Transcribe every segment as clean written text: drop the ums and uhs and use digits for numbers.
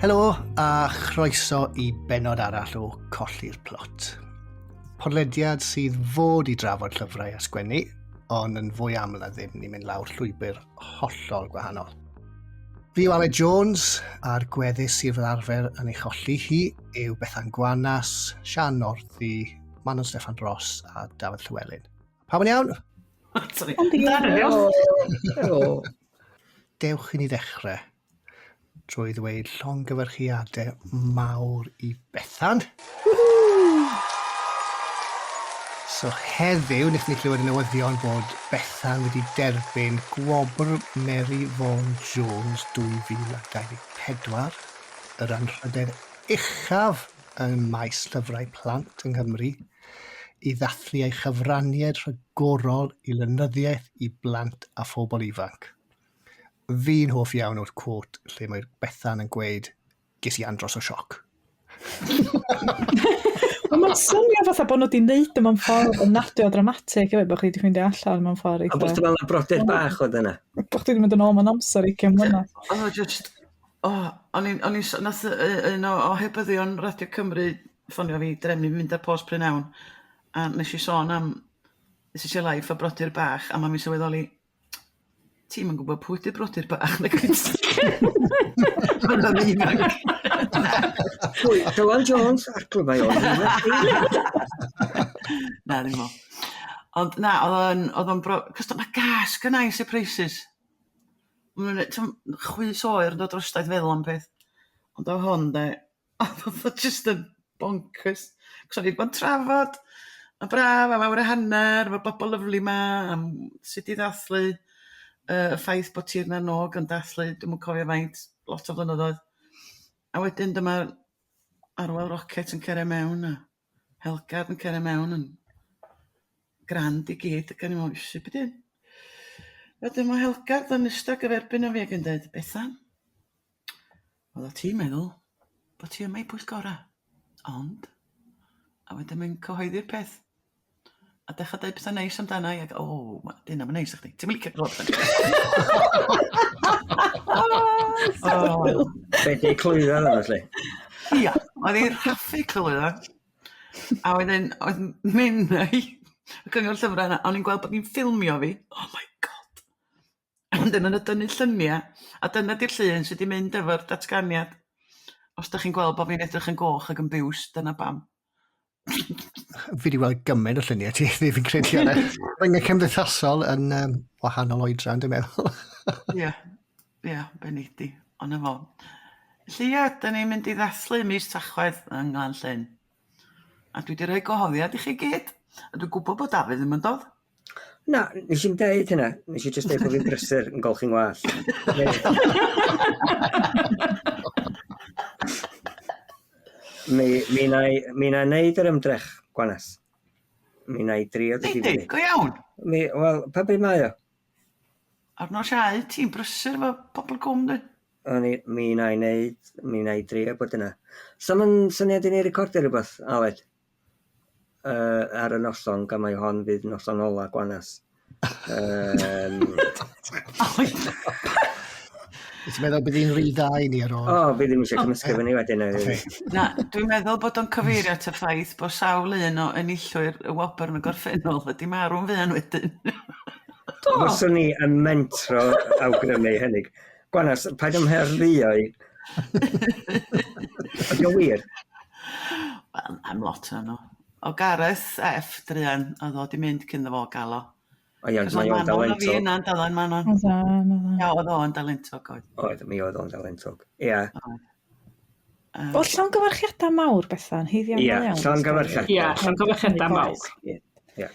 Helo a chroeso i bennod arall o Colli'r Plot. Podlediad sydd fod i drafod llyfrau a sgwennu, ond yn fwy aml na ddim ni'n mynd lawr llwybr hollol gwahanol. Fi yw Aled Jones, a'r gweddus sydd fel arfer yn ei cholli hi yw Bethan Gwanas, Sian Northy, Manon Steffan Ross a Dafydd Llywelyn. Pawb yn iawn? Sorry. Helo. Dewch i ni ddechrau drwy ddweud llongyfarchiadau mawr i Bethan. So heddiw, wnaethon ni clywed y newyddion bod Bethan wedi derbyn gwobr Mary Vaughan Jones 2024, yr anrhydedd uchaf ym maes llyfrau plant yng Nghymru, i ddathlu ei chyfraniad rhagorol i lenyddiaeth i blant a phobl ifanc. Fi'n hoff iawn o'r quote lle mae Bethan yn gweud, ges i andros o sioc. Ond mae'n swnio fatha bod nhw wedi wneud o mewn ffordd ofnadwy o dramatig hefyd, bod chi wedi ffeindio allan mewn ffordd eitha... A bod chdi'n meddwl na brodyr bach oedd yna. Bod chdi wedi mynd yn ôl mewn amser 20 mlynedd. Oedd o just... O, o'n i'n... o'n i'n... nath un o ohebyddion Radio Cymru ffonio fi drefnu mynd ar Post Prynhawn a nes i sôn am This is your life a brodyr bach a ma' mi sylweddoli Ti'm yn gwybod pwy 'di'r brodyr bach nagwyt? Pan o'n i'n ifanc. Pwy? Dylan Jones? Acw mae o'n Na, ddim o. Ond na, oedd o'n, oedd o'n bro... Cos mae gas gynna i surprises. Mae'n chwys oer yn dod drosta'i feddwl am peth. Ond o hwn de, oedd o jyst yn bonkers. Cos o'n i 'di bod yn trafod, yn braf am awr a hanner efo bobl lyfli 'ma am sut i ddathlu y ffaith bod Tir na n-Og yn dathlu, dwi'm yn cofio faint, lot o flynyddoedd. A wedyn dyma Arwel Rocket yn cyrraedd mewn a Helgard yn cyrraedd mewn yn grand i gyd ac o'n i'n meddwl, "Iesu, be' 'di hyn?" Wedyn ma' Helgard yn ista gyferbyn â fi ac yn deud, "Bethan, Oeddat ti'n meddwl bod ti yma i bwyllgora, ond... A wedyn mae'n cyhoeddi'r peth a dechrau deud pethau neis amdana i ac o, ma' 'di hynna'm yn neis i chdi. Ti'm yn licio clywed pethau neis. O! Be 'di clwydda ddo felly? Ia, oedd hi'n rhaffu clwydda. A wedyn oedd Menai, y cyngor llyfrau yna, o'n i'n gweld bod hi'n ffilmio fi. Oh my God! Wedyn o'n nhw'n dynnu lluniau, a dyna 'di'r llun sy 'di mynd efo'r datganiad. Os dach chi'n gweld bod fi'n edrych yn goch ac yn biws, dyna pam. Fi 'di weld gymaint o lluniau ti, fi'n credu ar y cyfryngau cymdeithasol yn um, wahanol oedran, dwi'n meddwl. Ie, ie, benidi, ond 'na fo. Felly ie, 'dan ni'n mynd i ddathlu mis Tachwedd yng Nglan Llyn. A dwi 'di rhoi gwahoddiad i chi gyd, a dwi'n gwybod bod Dafydd ddim yn dod. Na, nes i'm deud hynna. Nes i jyst deud bod fi'n brysur yn golchi'n wallt. Mi, mi na i, mi na i neud yr ymdrech, Gwanas. Mi na i drio dod i Nei di, fyny. go iawn. Mi, wel, pa bryd mae o? Ar nos Iau, ti'n brysur efo pobl cwm dwi. O'n i, mi na i neud, mi na i drio bod yna. So ma'n syniad i ni recordio rhywbeth, Aled? Uh, ar y noson, gan mai hon fydd noson ola Gwanas. Um, Wyt ti'n meddwl bydd hi'n rhy dda i ni ar ôl? O, fi ddim eisiau cymysgu fyny wedyn. Ocê. Na, dwi'n meddwl bod o'n cyfeirio at y ffaith bod sawl un o enillwyr y wobr yn y gorffennol wedi marw'n fuan wedyn. Do! Fyswn ni yn mentro awgrymu hynny. Gwanas, paid â'm herlio i. Ydy o wir? Wel, am lot o'n nhw. O Gareth F druan, oedd o 'di mynd cyn iddo fo gael o. O iawn, Cos mae oedd o'n Manon a fi dalentog. yna yn doedd Manon? Oedd o'n, oedd o'n. Ia, oedd o'n dalentog oedd. Oedd, mi oedd o'n dalentog. Ia. Oedd. Wel, llongyfarchiadau mawr, Bethan, haeddiannol Ia, iawn. llongyfarchiadau. Ia, llongyfarchiadau mawr. Ia.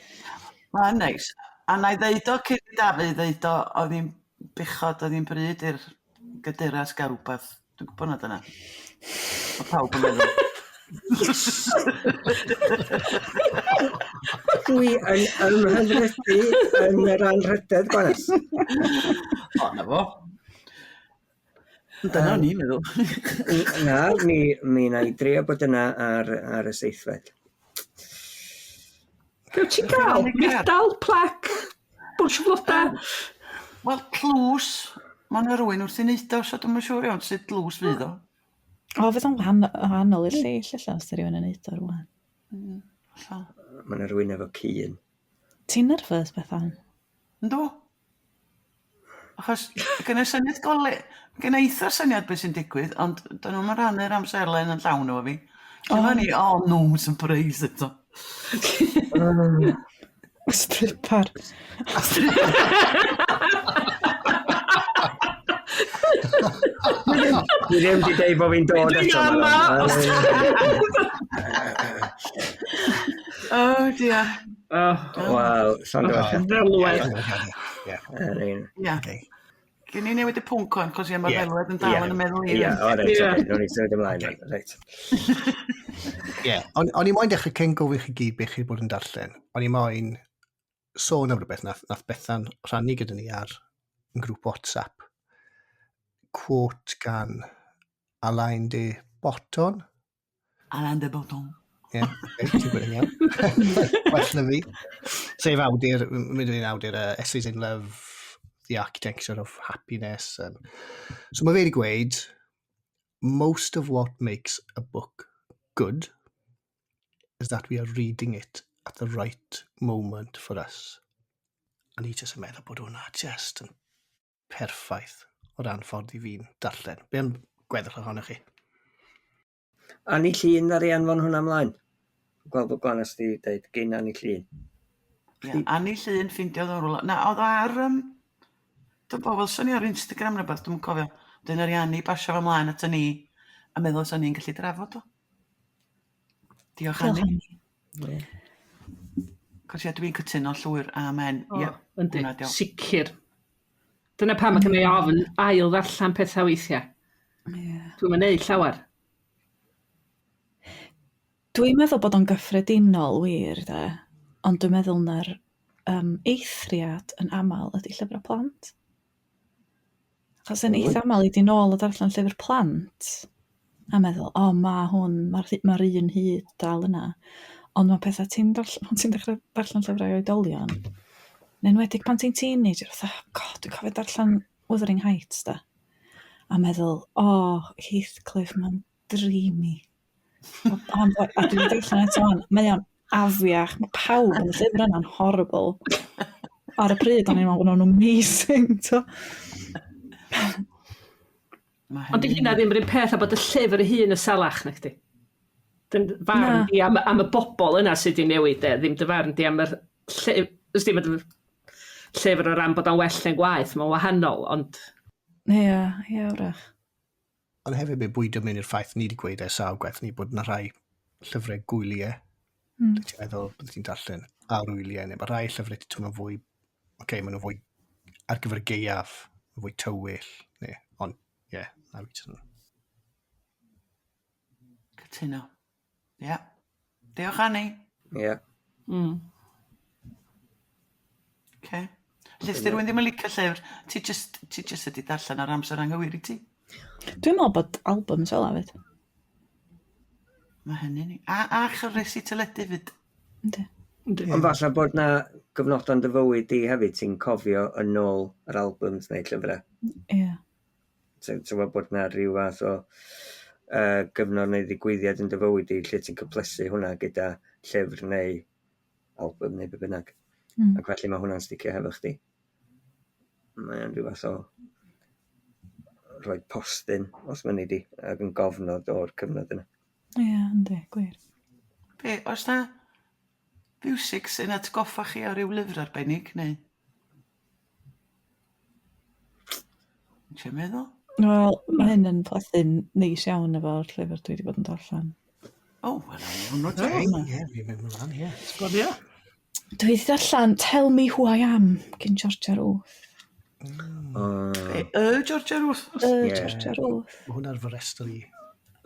Mae'n neis. A na i ddeud o cyn i Dafydd ddeud o, oedd hi'n bechod, oedd hi'n bryd i'r gaderas gael rhywbeth. Dwi'n gwybod na dyna. Mae pawb yn meddwl. Dwi yn ymhyfrydu yn yr anrhydedd, Gwanas. O, na fo. Dyna o'n i'n meddwl. Na, mi, mi na i drio bod yna ar, ar y seithfed. Be wyt ti'n gael? Medal, plac, bwrsh o flodau? Wel, tlws. Mae yna rhywun wrth i wneud o, so dwi'm yn siŵr iawn sut dlws fydd o. O, fydd o'n wahanol i'r lleill ella, os 'di rhywun yn neud o rwan. Hollol. Mae yna rhywun efo cyn. Ti'n nervous, Bethan? Yndw. Achos gynna i syniad gole... Gynna i eitha syniad beth sy'n digwydd, ond dyn nhw'm yn rhannu'r amserlen yn llawn efo fi. Lle oh. ni, oh no, surprise eto. Stripper. Dwi ddim wedi deud bod fi'n dod eto. Dwi'n ama. Oh dear. Oh, Wel, llongyfarchiadau. ddelwedd. Ie. Ia. Okay. Gen i newid y pwnc o'n, cos ie, mae'r Ie. ddelwedd yn dal yn y meddwl i. Ie, o reit, Ie. oce, nawn ni symud ymlaen. Reit. Ie. O'n i moyn dechrau cyn gofyn chi gyd beth chi wedi bod yn darllen. O'n i moyn sôn am rhywbeth nath Bethan rhannu gyda ni ar yn grŵp WhatsApp. Quote gan Alain de Botton. Alain de Botton. Ie, okay, ti'n gwybod yn iawn. Well na fi. Sef awdur, mynd i'n awdur Essays in Love, The Architecture of Happiness. So mae fe wedi gweud, most of what makes a book good is that we are reading it at the right moment for us. A ni jyst yn meddwl bod hwnna jyst yn perffaith o ran ffordd i fi'n darllen. Be am gweddill ohonoch chi? Anni Llun ar ei anfon hwnna ymlaen. Gweld bod Gwanas di dweud gyn Anni Llun. Ie, Anni Llun ffeindiodd o'n rwla. Na, oedd ar... Dwi'n bod, welson ni ar Instagram neu beth, dwi'n cofio. Dyn yr Anni basio fo ymlaen ato ni a meddwl os o'n ni'n gallu drafod o. Diolch, Diolch, Anni. Anni. Cos ie, dwi'n cytuno llwyr. Amen. O, Ie, yndi, hwnna 'di o. sicr. Dyna pam mae gen i ofn ail ddarllen pethau weithiau. Ie. Dwi'm yn neud llawer. Dwi'n meddwl bod o'n gyffredinol wir, de, ond dwi'n meddwl na'r eithriad yn aml ydy llyfrau plant. Achos yn eitha aml i di nôl a darllen llyfr plant a meddwl, o, ma' hwn, mae'r un hyd dal yna. Ond mae pethau ti'n darllen, pan ti'n dechrau darllen llyfrau oedolion, yn enwedig pan ti'n teenager, fatha, God, dwi'n cofio darllen Wuthering Heights, da. A meddwl, o, oh, Heathcliff, mae'n dreamy. Ond, a dwi'n darllen eto wan, mae o'n afiach, mae pawb yn y llyfr yna'n horrible. Ar y pryd, o'n i'n meddwl bod nhw'n amazing, to. Ma' Ond di hynny'n- hynna ddim yr un peth a bod y llyfr ei hun y salach, na chdi. Dyn farn Na. di am y bobl yna sydd wedi newid, de. Ddim dy farn di am yr llyfr. Ys di, mae dy llyfr o ran bod o'n well neu'n gwaeth, mae'n wahanol, ond Ie, ie, wrach. Ond hefyd mae bwydo mewn i'r ffaith ni wedi gweud ers sawl gwaith ni bod yna rhai llyfrau gwyliau. Ti'n meddwl bod ti'n darllen ar wyliau, neu mae rhai llyfrau ti'n teimlo fwy, oce, okay, maen nhw fwy ar gyfer y gaeaf, fwy tywyll, neu, ond, ie, yeah, na fi jyst yn... Cytuno. Ie. Diolch, Anni. Ie. Okay. Lle os 'di rhywun ddim yn licio llyfr, ti just ydi darllen ar amser anghywir i ti. Dwi'n meddwl bod albums fel 'a fyd. Mae hynny'n... A chyfresi teledu fyd. Yndi. Yndi. Ond falle bod na gyfnodau yn dy fywyd di hefyd ti'n cofio yn ôl yr albums neu llyfrau. Ie. Ti'n gwybod bod na rhyw fath o gyfnod neu ddigwyddiad yn dy fywyd di lle ti'n cyplysu hwnna gyda llyfr neu album neu be bynnag. Ac felly mae hwnna'n sticio hefo chdi. Mae'n rhyw fath o rhoi postyn, os mynni di, ac yn gofnod o'r cyfnod yna. Ie, yndi, gwir. Be, oes na fiwsig sy'n atgoffa chi o ryw lyfr arbennig, neu? Ti'n meddwl? Wel, mae hyn yn plethu'n neis iawn efo'r llyfr dwi wedi bod yn darllen. O, wel, hwnnw te. Ie, ie, fi'n mynd ymlaen, ie. Sgorio. Dwi wedi darllen Tell Me Who I Am gyn Georgia Ruth. O, Be, y Georgia Ruth? Y Ie. Georgia Ruth. Mae hwnna ar fy rhestr i.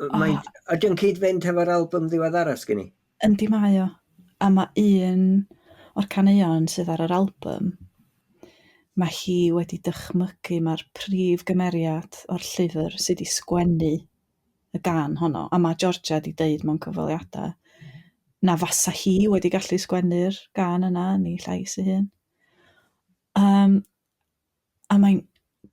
Mae, ydy o'n cyd-fynd hefo'r album ddiweddara sgyn i? Yndi mae o. A mae un o'r caneuon sydd ar yr album, mae hi wedi dychmygu mae'r prif gymeriad o'r llyfr sydd wedi sgwennu y gân honno. A mae Georgia wedi deud mewn cyfweliadau na fasa hi wedi gallu sgwennu'r gân yna yn ei llais ei hun. A mae'n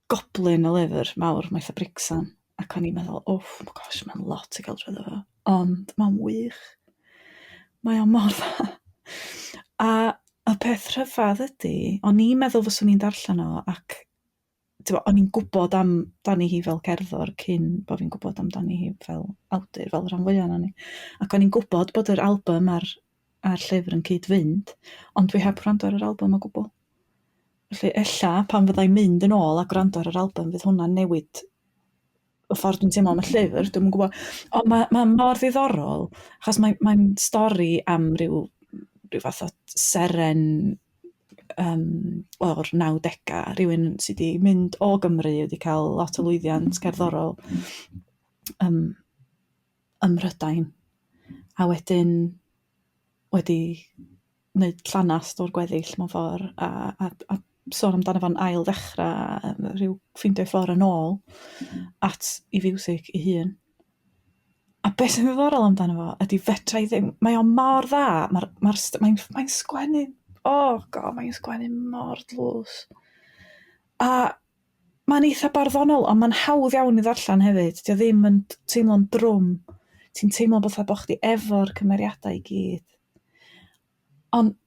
goblyn o lyfr mawr, mae eitha bricsan. Ac o'n i'n meddwl, oh my gosh, mae'n lot i gael drwyddo fo. Ond mae'n wych. Mae o mor dda. A y peth rhyfedd ydy, o'n i'n meddwl fyswn i'n darllen o ac t'bo' o'n i'n gwybod am dani hi fel cerddor cyn bo' fi'n gwybod amdani hi fel awdur, fel rhan fwya ohonon ni. Ac o'n i'n gwybod bod yr album a'r a'r llyfr yn cyd-fynd, ond dwi heb wrando ar yr album o gwbl. Felly ella pan fydda i'n mynd yn ôl a gwrando ar yr album fydd hwnna'n newid y ffordd dwi'n teimlo am y llyfr, dwi'm yn gwybod. Ond ma' ma' mor ddiddorol, achos mae mae'n stori am ryw ryw fath o seren yym o'r nawdega, rywun sy 'di mynd o Gymru, wedi cael lot o lwyddiant cerddorol yym ym Mhrydain, a wedyn wedi wneud llanast o'r gweddill mewn ffordd, a a a sôn amdano fo'n ail ddechrau, rhyw ffeindio'i ffordd yn ôl at ei fiwsig ei hun. A beth sy'n ddiddorol amdano fo ydy fedra i ddim... Mae o mor dda, mae'r mae'r st- mae'n mae'n sgwennu, oh God, mae'n sgwennu mor dlws. A mae'n eitha barddonol, ond mae'n hawdd iawn i ddarllen hefyd. Dio ddim yn teimlo'n drwm. Ti'n teimlo fatha bo' chdi efo'r cymeriadau i gyd. Ond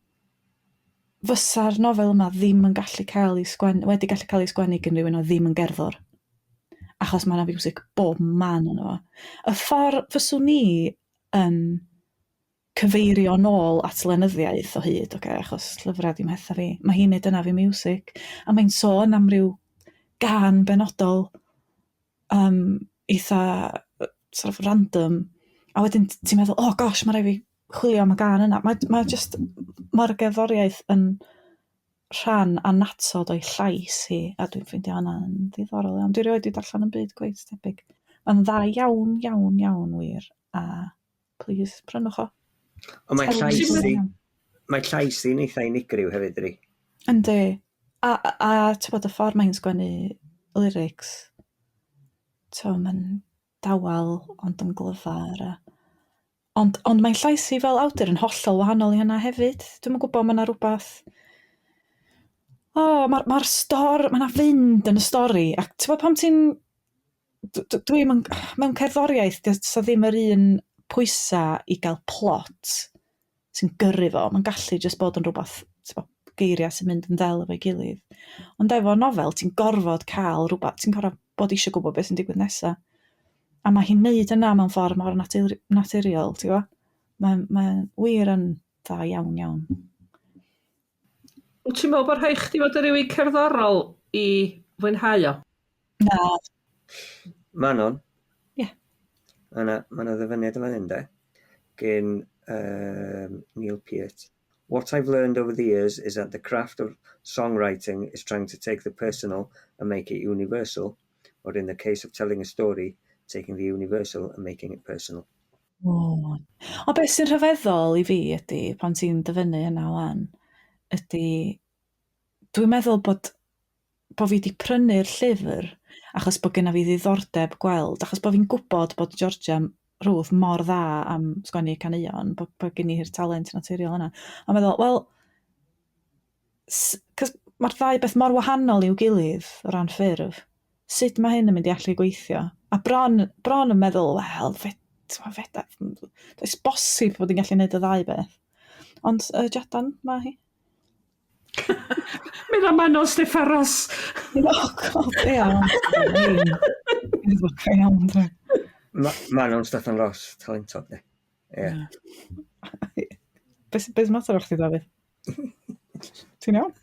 fysa'r nofel yma ddim yn gallu cael ei sgwennu, wedi gallu cael ei sgwennu gan rywun oedd ddim yn gerddor. Achos mae 'na fiwsig bob man yno fo. Y ffordd fyswn i yn cyfeirio nôl at lenyddiaeth o hyd, ocê, achos llyfrau 'di mhetha fi, mae hi'n neud yna efo miwsig, a mae'n sôn am ryw gân benodol yym eitha sort of random, a wedyn ti'n meddwl, oh gosh, ma' raid fi chwilio am y gân yna. Mae mae jyst, ma'r gerddoriaeth yn rhan annatod o'i llais hi, a dwi'n ffeindio hwnna'n ddiddorol iawn. Dwi erioed 'di darllen 'im byd cweit tebyg. Mae'n dda iawn, iawn, iawn wir, a plîs prynwch o. Ond mae llais hi, mae llais hi'n eitha unigryw hefyd, dydi? Yndi. A a t'bod y ffordd mae hi'n sgwennu lyrics, t'mo' mae'n dawel ond yn glyfar a... Ond ond mae'n llais hi fel awdur yn hollol wahanol i hynna hefyd. Dwi'm yn gwybod, ma' 'na rywbeth... O, ma'r ma'r stor- ma' 'na fynd yn y stori, ac t'bod pan ti'n... Dwi'm yn... Mewn cerddoriaeth does 'na ddim yr un pwysa' i gael plot sy'n gyrru fo, mae'n gallu jyst bod yn rhywbeth, tibod, geiriau sy'n mynd yn ddel efo'i gilydd. Ond efo nofel ti'n gorfod cael rhywbeth, ti'n gorfod bod isio gwybod beth sy'n digwydd nesaf. A mae hi'n neud yna mewn ffordd mor naturiol, ti'n gwybod? Mae'n mae wir yn dda iawn, iawn. Wyt ti'n meddwl bod rhaid chdi fod yn rhywun cerddorol i fwynhau o? Na. Manon? Ie. Mae 'na ma' 'na ddyfyniad yn fan hyn de, gin um, Neil Peart. What I've learned over the years is that the craft of songwriting is trying to take the personal and make it universal, or in the case of telling a story, taking the universal and making it personal. O. Ond beth sy'n rhyfeddol i fi ydy, pan ti'n dyfynnu hynna 'wan, ydy dwi'n meddwl bod bo' fi 'di prynu'r llyfr achos bod genna fi ddiddordeb gweld, achos bo' fi'n gwybod bod Georgia Ruth mor dda am sgwennu caneuon, bod bod gen hi'r talent naturiol yna. A meddwl, wel, 'cos ma'r ddau beth mor wahanol i'w gilydd o ran ffurf, sut mae hyn yn mynd i allu gweithio? A bron bron yn meddwl, wel, t'mo' fedar, does bosib bod hi'n gallu neud y ddau beth. Ond yy Jadan ma' hi. Medda Manon Steffan Ros. Oh God, ia. Iawn, dre. Manon Steffan Ros, talentog, de. Ie. Be sy'n mater o chdi, Dafydd? Ti'n iawn?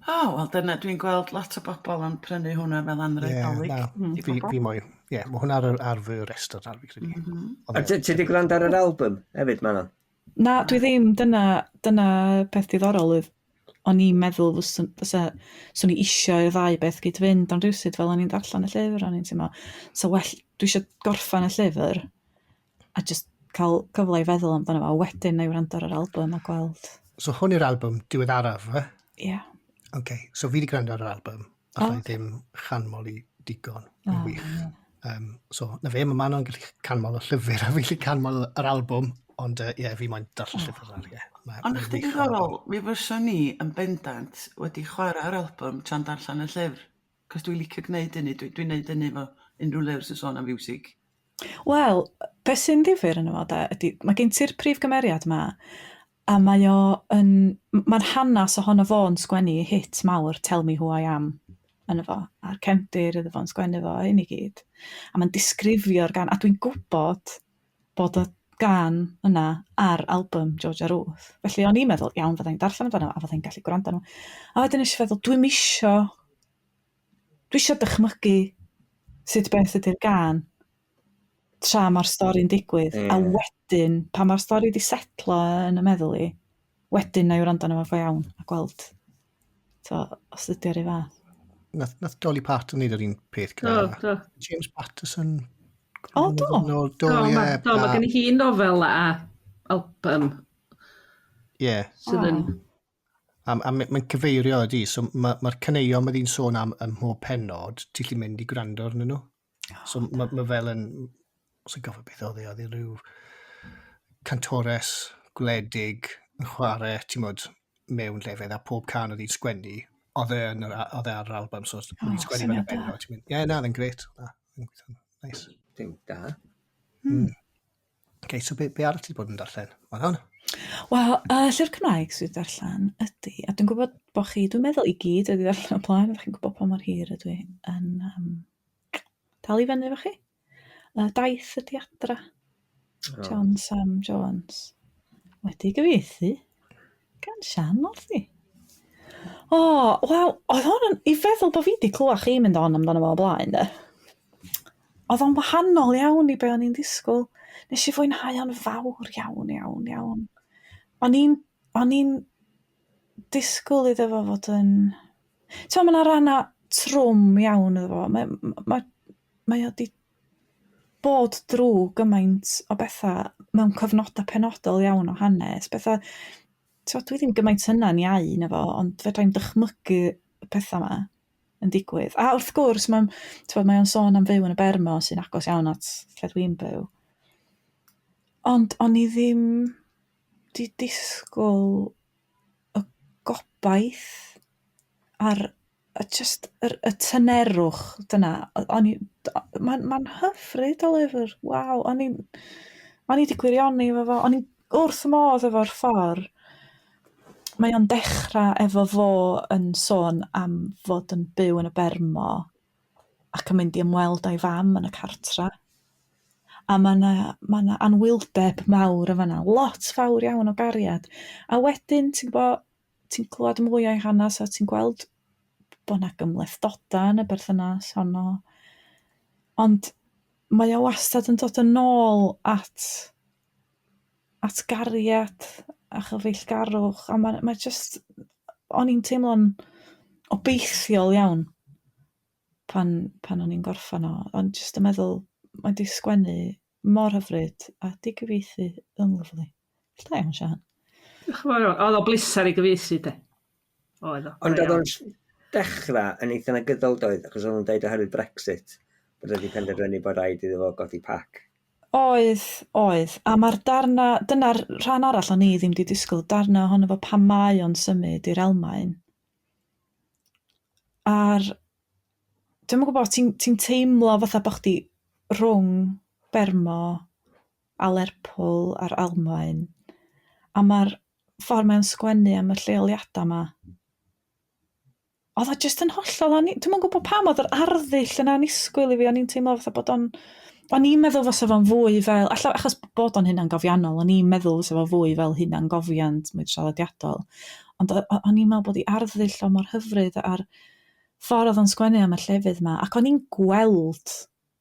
O, oh, wel dyna, dwi'n gweld lot o bobl yn prynu hwnna fel anrheg Ie, Dolig. na, i fi, bobl. fi moyn. Ie, mae hwnna ar, ar fy restr ar fi credu. A ti ti 'di gwrando ar yr album hefyd, Manon? Na, dwi ddim. Dyna, dyna peth diddorol oedd o'n i'n meddwl fyswn, fysa, swn i isio i'r ddau beth gyd fynd, ond rywsut fel o'n i'n darllen y llyfr, o'n i'n teimlo, so well, dwi eisiau gorffen y llyfr a jyst cael cyfle i feddwl amdano fo, a wedyn na i wrando ar yr album a gweld. So hwn yw'r album diweddaraf, fe? Ie. Yeah. OK, so fi wedi gwrando ar yr album, alla i ddim chanmol i digon, yn wych. So, na fe, mae Manon gallu canmol y llyfr a fi gallu canmol yr album, ond ie, yeah, fi moyn darllen llyfr ar, ie. Mae, Ond mae'n chdi wych o album. diddorol, mi fyswn ni yn bendant wedi chwarae'r album tra'n darllen y llyfr. Cos dwi'n licio gwneud hynny, dwi'n dwi gwneud hynny efo unrhyw lyfr sy'n sôn am fiwsig. Wel, beth sy'n ddifyr yno fo de, ydy, mae gen ti'r prif gymeriad 'ma, a mae o yn... Mae'n hanes ohono fo'n sgwennu hit mawr Tell Me Who I Am yno fo, a'r cefndir iddo fo'n sgwennu fo, a hyn i gyd. A mae'n disgrifio'r gân, a dwi'n gwybod bod y gân yna ar album Georgia Ruth. Felly o'n i'n meddwl, iawn, fydda i'n darllen amdano fo a fydda i'n gallu gwrando arno fo. A wedyn nes i feddwl, dwi'm isio... Dwi isio dychmygu sut beth ydy'r gân tra mae'r stori'n digwydd. A wedyn, pan mae'r stori 'di setlo yn y meddwl i, wedyn na i wrando arno fo go iawn a gweld so, os ydy o'r un fath. Nath, nath Dolly Parton wneud yr un peth Do, gyda do. James Patterson. O, do? No, do, Do, ie. ma, do, mae gen i hi nofel a album Ie. sydd yn... A, a mae'n cyfeirio ydi, so mae'r ma caneuon mae hi'n sôn am ym mhob pennod, ti'n gallu mynd i gwrando arnyn nhw. So mae ma fel yn, os yn gofio beth oedd e, oedd e rhyw cantores gwledig yn chwarae, ti'n modd, mewn llefydd, a pob can oedd hi'n sgwennu, oedd e, yn yr, oedd e ar yr album, so oedd hi'n O, sgwennu fe'n y syniad da. bennod. Ti'n mynd, ie, na, oedd e'n gret. Na, oedd e'n gweithio'n nice. Dim da. Okay, so be, be arall ti 'di bod yn darllen? Mae'n hwn. Wel, llyfr Cymraeg sydd wedi darllen ydy, a dwi'n gwybod bod chi, dwi'n meddwl i gyd wedi darllen o blaen, ydych chi'n gwybod pa mor hir ydw i yn dal i fyny efo chi. Daith ydy adra, John Sam Jones, wedi gyfieithu gan Sian Northy. O, wel, oedd hwn yn, i feddwl bod fi wedi clywed chi mynd on amdano fo o blaen, de. Oedd o'n wahanol iawn i be o'n i'n ddisgwyl. Nes i fwynhau o'n fawr iawn, iawn, iawn. O'n i'n o'n i'n disgwyl iddo fo fod yn... Ti'n mae yna rannau trwm iawn iddo fo. Mae, mae, mae o 'di bod drwy gymaint o bethau mewn cyfnodau penodol iawn o hanes. Bethau, ti'n dwi ddim gymaint hynna'n iau na fo, ond fedra i'm dychmygu y pethau 'ma yn digwydd. A wrth gwrs, mae'n, t'mod, mae o'n sôn am fyw yn y Bermo sy'n agos iawn at lle dwi'n byw. Ond o'n i ddim 'di disgwyl y gobaith a'r y jyst yr y tynerwch dyna. O'n i mae'n mae'n hyfryd o lyfr, waw. O'n i'n o'n i 'di gwirioni efo fo. O'n i wrth fy modd efo'r ffordd mae o'n dechrau efo fo yn sôn am fod yn byw yn y Bermo ac yn mynd i ymweld â'i fam yn y cartra. A mae 'na ma' 'na anwyldeb mawr yn fan'na, lot fawr iawn o gariad. A wedyn ti'n gwbod, ti'n clywed mwy o'i hanes a ti'n gweld bod 'na gymhlethdodau yn y berthynas honno. Ond mae o wastad yn dod yn ôl at at gariad a chyfeillgarwch, a ma' ma' jyst, o'n i'n teimlo'n obeithiol iawn pan pan o'n i'n gorffan o, ond jyst yn meddwl mae 'di sgwennu mor hyfryd a 'di gyfieithu yn lyfli. Da iawn Siân. Diolch yn fawr iawn. Oedd o bleser i gyfieithu de. Oedd o. Ond oedd o'n dechrau yn eitha negyddol doedd, achos oedd o'n deud oherwydd Brexit, bod wedi penderfynu bod rhaid iddo fo godi pac. Oedd, oedd. A mae'r darna, dyna'r rhan arall o'n i ddim 'di disgwyl, darna ohono fo pan mae o'n symud i'r Almaen. A'r, dwi'm yn gwybod, ti'n ti'n teimlo fatha bo' chdi rhwng Bermo a Lerpwl a'r Almaen, a ma'r ffordd mae o'n sgwennu am y lleoliadau 'ma, oedd o jyst yn hollol dwi'm yn gwybod pam oedd yr arddull yn annisgwyl i fi, o'n i'n teimlo fatha bod o'n, o'n i'n meddwl fysa fo'n fwy fel, alla achos bod o'n hunangofiannol, o'n i'n meddwl fysa fo fwy fel hunangofiant mwy traddodiadol, ond o'n i'n meddwl bod ei arddull o mor hyfryd a'r ffordd oedd o'n sgwennu am y llefydd 'ma, ac o'n i'n gweld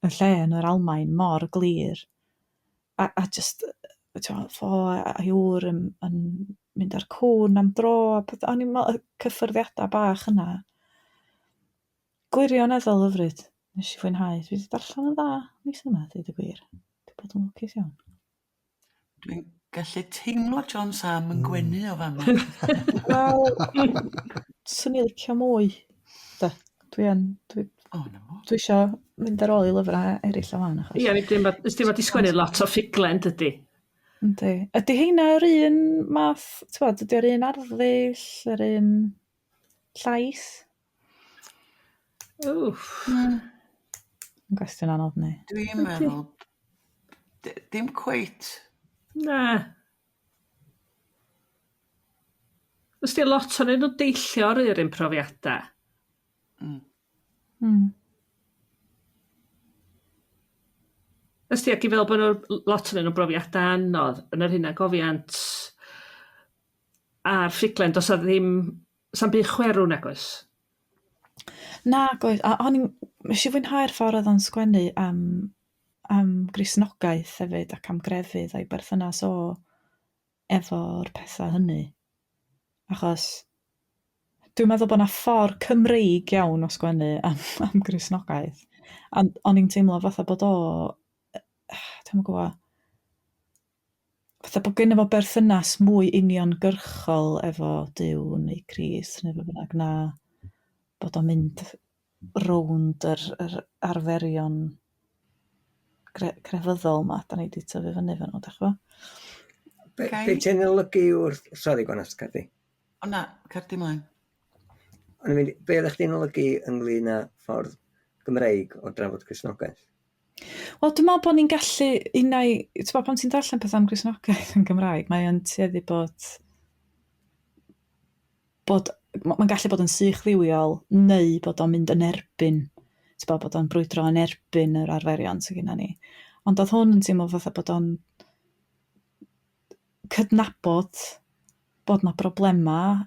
y lle yn yr Almaen mor glir, a a jyst t'mo' fo a'i ŵr yn yn mynd ar cŵn am dro a petha, o'n i'n me'wl y cyffyrddiada bach yna gwirioneddol hyfryd, nes i fwynhau. Dwi 'di darllen yn dda mis yma, deud y gwir. Dwi 'di bod yn lwcus iawn. Dwi'n gallu teimlo John Sam yn gwenu o fama. Wel, swn i licio mwy, de. Dwi yn, dwi, O, na fo. dwi isio mynd ar ôl i lyfrau eraill o fan, achos... Ie, dim ma' 'di sgwennu lot o ffuglen dydi? Yndi. Ydy heina yr un math, t'mod, ydy o'r un arddull, yr un llais? Wff. Hmm. Yn gwestiwn anodd ni. Dwi'n meddwl dim cweit. Na. Os di lot ohonyn nhw'n deillio o'r un profiadau. Ys di, ac i fel bod nhw, lot ohonyn nhw'n brofiadau anodd yn yr hunangofiant a'r ffuglen, does 'na ddim, sa'm byd chwerw nag oes? Nag oes, a o'n i'n, nes i fwynhau'r ffordd oedd o'n sgwennu am, am Gristnogaeth hefyd ac am grefydd a'i berthynas o efo'r pethau hynny. Achos dwi'n meddwl bod 'na ffordd Cymreig iawn o sgwennu am, am Gristnogaeth. Ond o'n i'n teimlo fatha bod o, dwi'm yn gwybod, fatha bod gynno fo berthynas mwy uniongyrchol efo Duw neu Crist neu be bynnag na bod o'n mynd rownd yr, yr arferion crefyddol 'ma 'dan ni 'di tyfu fyny efo nhw, dach ch'bo'? Be, be ti'n olygu wrth... Sori, Gwanas, Cadi. O na, cer di mlaen. O'n i'n mynd, be oeddech chdi'n olygu ynglyn â ffordd Gymreig o drafod Cristnogaeth? Wel, dwi'n meddwl bod ni'n gallu unai... Ti'n pan ti'n darllen pethau am Gristnogaeth yn Gymraeg, mae o'n tueddu bod... bod mae'n gallu bod yn sych ddiwiol neu bod o'n mynd yn erbyn, ti'n bod, bod o'n brwydro yn erbyn yr arferion sydd gennym ni. Ond oedd hwn yn teimlo fatha bod o'n cydnabod bod 'na broblemau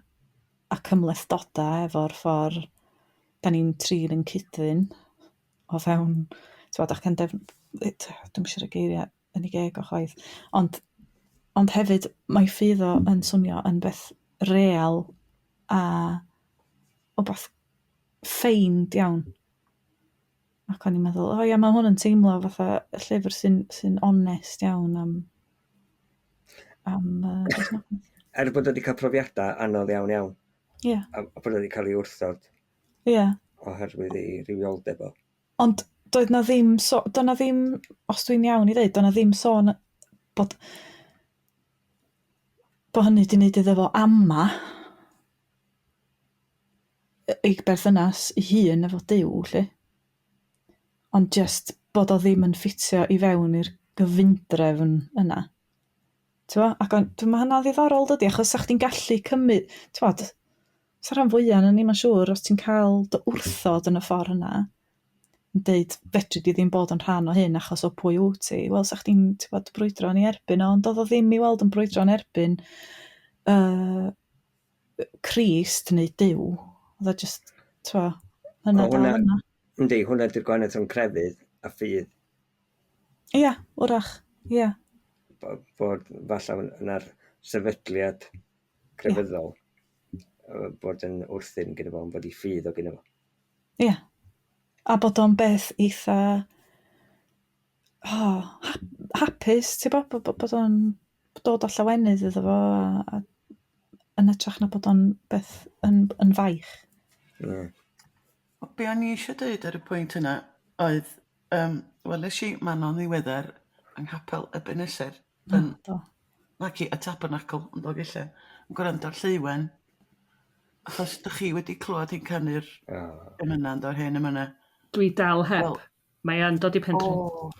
a cymhlethdodau efo'r ffordd 'dan ni'n trin yn cyd-ddyn o fewn, t'mod, ac yn dwi'm isio rhoi geiriau yn ei geg o chwaith, ond ond hefyd mae ffydd o yn swnio yn beth real a wbath ffeind iawn. Ac o'n i'n meddwl, o ia, mae hwn yn teimlo fatha llyfr sy'n sy'n onest iawn am am yy Er bod o wedi cael profiadau anodd iawn iawn. Ie. A bod o wedi cael ei wrthod. Ie. Oherwydd ei rywioldeb o. Ond doedd 'na ddim so- doedd 'na ddim, os dwi'n iawn i ddeud, doedd 'na ddim sôn bod bod hynny 'di neud iddo fo ama ei berthynas ei hun efo Duw 'lly. Ond jyst bod o ddim yn ffitio i fewn i'r gyfundrefn yna. T'mo'? Ac o'n, ma' hynna'n ddiddorol dydi, achos 'sa chdi'n gallu cymryd, t'mod, 'sa rhan fwya ohonon ni ma'n siŵr, os ti'n cael dy wrthod yn y ffordd yna, yn deud fedri di ddim bod yn rhan o hyn achos o pwy wyt ti, wel 'sa chdi'n t'mod brwydro yn ei erbyn o, ond doedd o ddim i weld yn brwydro yn erbyn yy Crist neu Duw, oedd o jyst, t'mo', yna dal yna. Yndi, hwnna 'di'r gwahaniaeth rhwng crefydd a ffydd. Ia, wrach, ia. Bod falle yna'r sefydliad crefyddol yeah. bod yn wrthyn gyda fo, ond bod i ffydd o gyda fo. Ia. Yeah. A bod o'n beth eitha oh, hapus, ti'n bod, bod, bod o'n dod â llawenydd iddo fo a, a yn hytrach na bod o'n beth yn, yn faich. Be o'n i eisiau dweud ar y pwynt yna oedd, um, weles i Manon ddiweddar yng Nghapel Ebenezer yn, Do. naci, y Tabernacl yn Dolgellau, yn gwrando ar Lleuwen, achos dych chi wedi clywed hi'n canu'r Oh. emynau, yn do'r hen emynau. Dwi dal heb. Wel- Mae yn dod i Penrhyn. O.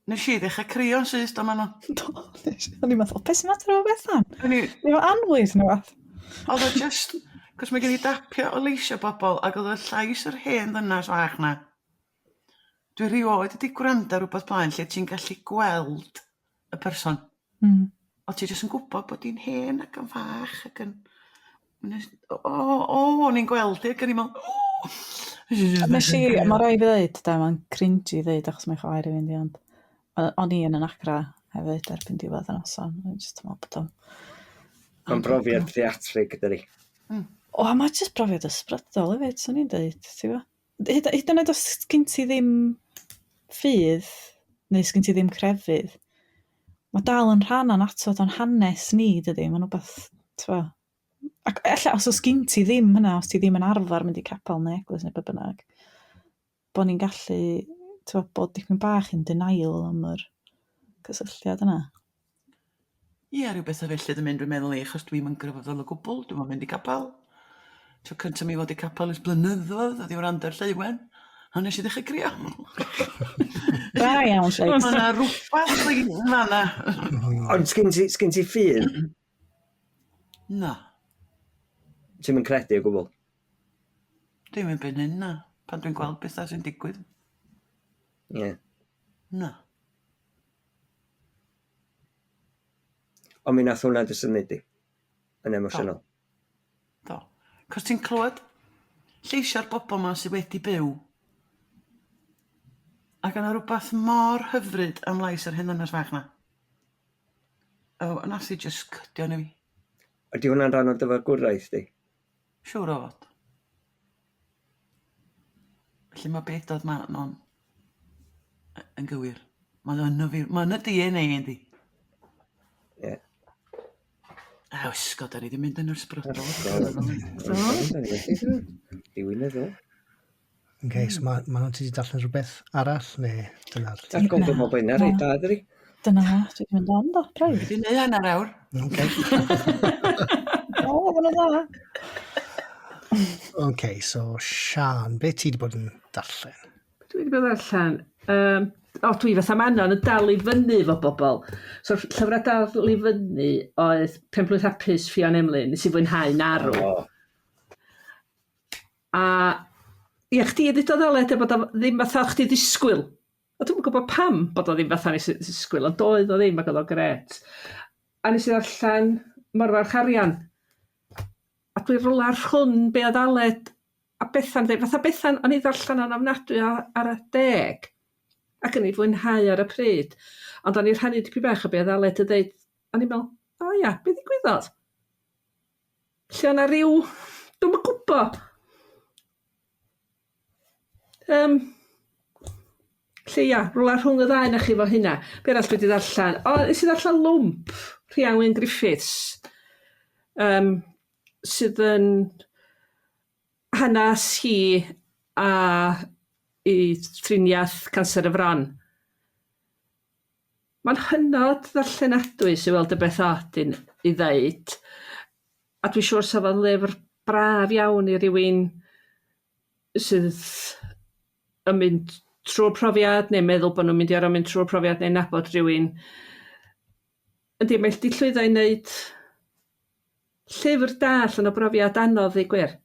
Nes i ddechrau crio'n syth, do Manon. Do, o'n i'n meddwl, beth sy'n mater efo Bethan? O'n i, Ni efo anwyd neu fath. oedd o just, cos mae gen i dapio o leisio bobl, ac oedd o llais yr hen ddynas fach na. Dwi rioed wedi gwrando ar rhywbeth blaen lle ti'n gallu gweld y person. O ti jyst yn gwybod bod hi'n hen ac yn fach ac yn... O, o, o'n i'n gweld hi ac o'n i'n meddwl, o! Nes i, mae rai fi ddeud, da, mae'n cringy i ddeud achos mae'n chwaer i fynd i, ond o'n i yn y nagra hefyd erbyn diwedd y noson. O'n i'n just meddwl bod o'n... Mae'n brofiad theatrig, dydi? O, a mae jyst brofiad ysbrydol hefyd, swn i'n deud, ti'n gwbo? Hyd, hyd yn oed os gen ti ddim ffydd, neu sgyn ti ddim crefydd, mae dal yn rhan annatod o'n hanes ni, dydy? Mae'n rhywbeth, t'bo'? Ac ella os oes gen ti ddim hynna, os ti ddim yn arfer mynd i capel neu eglwys neu be bynnag, bod ni'n gallu, t'bo', bod dipyn bach in denial am yr cysylltiad yna. Ie, rhyw bethau felly dwi'n mynd, dwi'n meddwl i, achos dwi'm yn grefyddol o gwbl, dwi'm yn mynd i capel. Tro cyntaf mi fod i capel ers blynyddoedd, oedd i wrando ar Lleuwen, a nes i ddechrau crio. Da iawn, Lleu. Mae yna rhywbeth yn fan'na. Ond sgyn ti, sgyn ti ffydd? Na. Ti'm yn credu o gwbl? Dim yn byn hyn, na. Pan dwi'n gweld bethau sy'n digwydd. Ie. Yeah. Na. Ond mi nath hwnna dy symud di. Yn emosiynol. Do. Cos ti'n clywed lleisiau'r bobl 'ma sydd wedi byw. Ac yna rhywbeth mor hyfryd am lais yr hen ddynes fach 'na. O, nath hi jyst cydio yn fi. Ydy hwnna'n rhan o dy fagwraeth di? Siŵr o fod. Felly mae be dod Manon yn gywir. Mae yn y fi, mae yn y DNA yndi. Ie. A ysgol, da ni wedi mynd yn ysbrydol. Diwinyddol. Okay, so mae ma ti wedi darllen rhywbeth arall, neu dyna'r... Ti'n gwybod bod yna reit da, dydi? Dyna fo, dwi wedi mynd on do, braidd. Dwi wedi neud hanner awr. Okay. O, ma'n dda. Okay, so Sian, be ti wedi bod yn darllen? Dwi wedi bod yn darllen. Um, o, dwi fatha Manon yn dal i fyny efo bobl. So, llyfrau dal i fyny oedd Penblwydd Hapus Ffion Emlyn, nes i fwynhau narw. O, A ia, chdi ddudodd Aled bod o ddim fatha o'ch chdi ddisgwyl. A dwi'm yn gwybod pam bod o ddim fatha nes i ddisgwyl, ond doedd o ddim ac oedd o'n grêt. A nes i ddarllen Morfarch Arian. A dwi rwla rhwng be oedd Aled a Bethan dweud. Fatha Bethan, o'n i ddarllen o'n ofnadwy ar y deg. Ac o'n i fwynhau ar y pryd. Ond o'n i rhannu dipyn bach o be oedd Aled yn dweud. O'n i'n meddwl, o ia, be ddigwyddodd? Lle o'na ryw, dwi'm yn gwybod. Lle ia, rwla rhwng y ddau na chi fo hynna. Be arall dwi wedi ddarllen? O, nes i ddarllen Lwmp, Rhian Wyn Griffiths, sydd yn hanes hi a i triniaeth canser y fron. Mae'n hynod ddarllenadwy sy'n weld y beth od i ddeud. A dwi'n siŵr 'sa fo'n lyfr braf iawn i rywun sydd yn mynd trwy'r profiad neu meddwl bod nhw'n mynd i orfod mynd trwy'r profiad neu nabod rhywun. Yndi, mae 'di llwyddo i wneud llyfr da allan o brofiad anodd i gwir.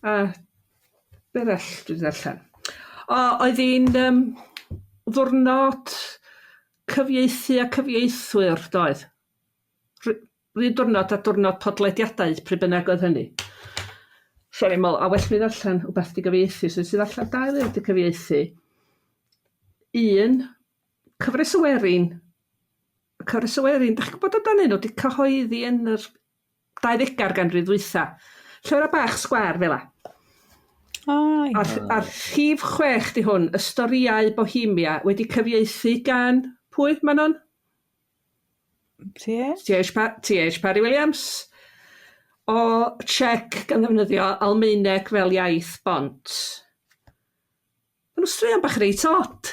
A be arall dwi 'di ddarllen? O, oedd hi'n yym ddiwrnod cyfieithu a cyfieithwyr doedd? Yr un diwrnod a diwrnod podlediadau, pryd bynnag oedd hynny. So o'n i'n meddwl, a well mi ddarllen wbath 'di gyfieithu, so nes i ddarllen dau lyfr 'di cyfieithu. Un, Cyfres y Werin. Cyfres y Werin, dach chi'n gwybod amdanyn nhw? 'Di cyhoeddi yn yr 20au'r ganrif ddwytha. Llyfrau bach sgwâr fel 'a. O ie. A'r rhif 6 'di hwn, Y Storïau Bohemia, wedi cyfieithu gan pwy, Manon? T.H.? T.H. Parry Williams o Czech gan ddefnyddio Almaeneg fel iaith bont. Maen nhw straeon bach reit od.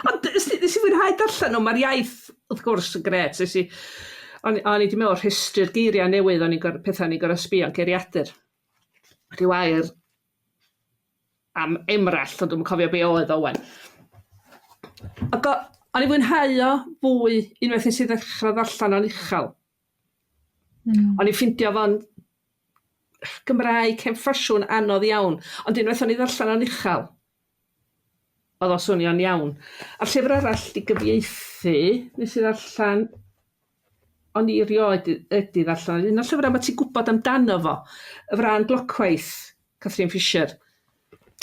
Ond nes i fwynhau darllen nhw, mae'r iaith wrth gwrs yn grêt. Nes i, o'n, o'n i wedi meddwl rhestru'r geiriau newydd, o'n i'n gorfod, pethau o'n i'n gorfod sbio yn geiriadur. Rhyw air am emrallt, ond dwi'm yn cofio be oedd o wan. Ac o'n i fwynhau o fwy unwaith nes i ddechrau ddarllen o'n uchel. O'n i'n ffindio fo'n Gymraeg hen ffasiwn anodd iawn, ond unwaith o'n i ddarllen o'n uchel, oedd o'n swnio'n iawn. A'r llyfr arall 'di gyfieithu, nes i ddarllen, o'n i erioed wedi ddarllen, un o'r llyfrau ma' ti'n gwybod amdano fo, Y Frân Glocwaith, Catherine Fisher.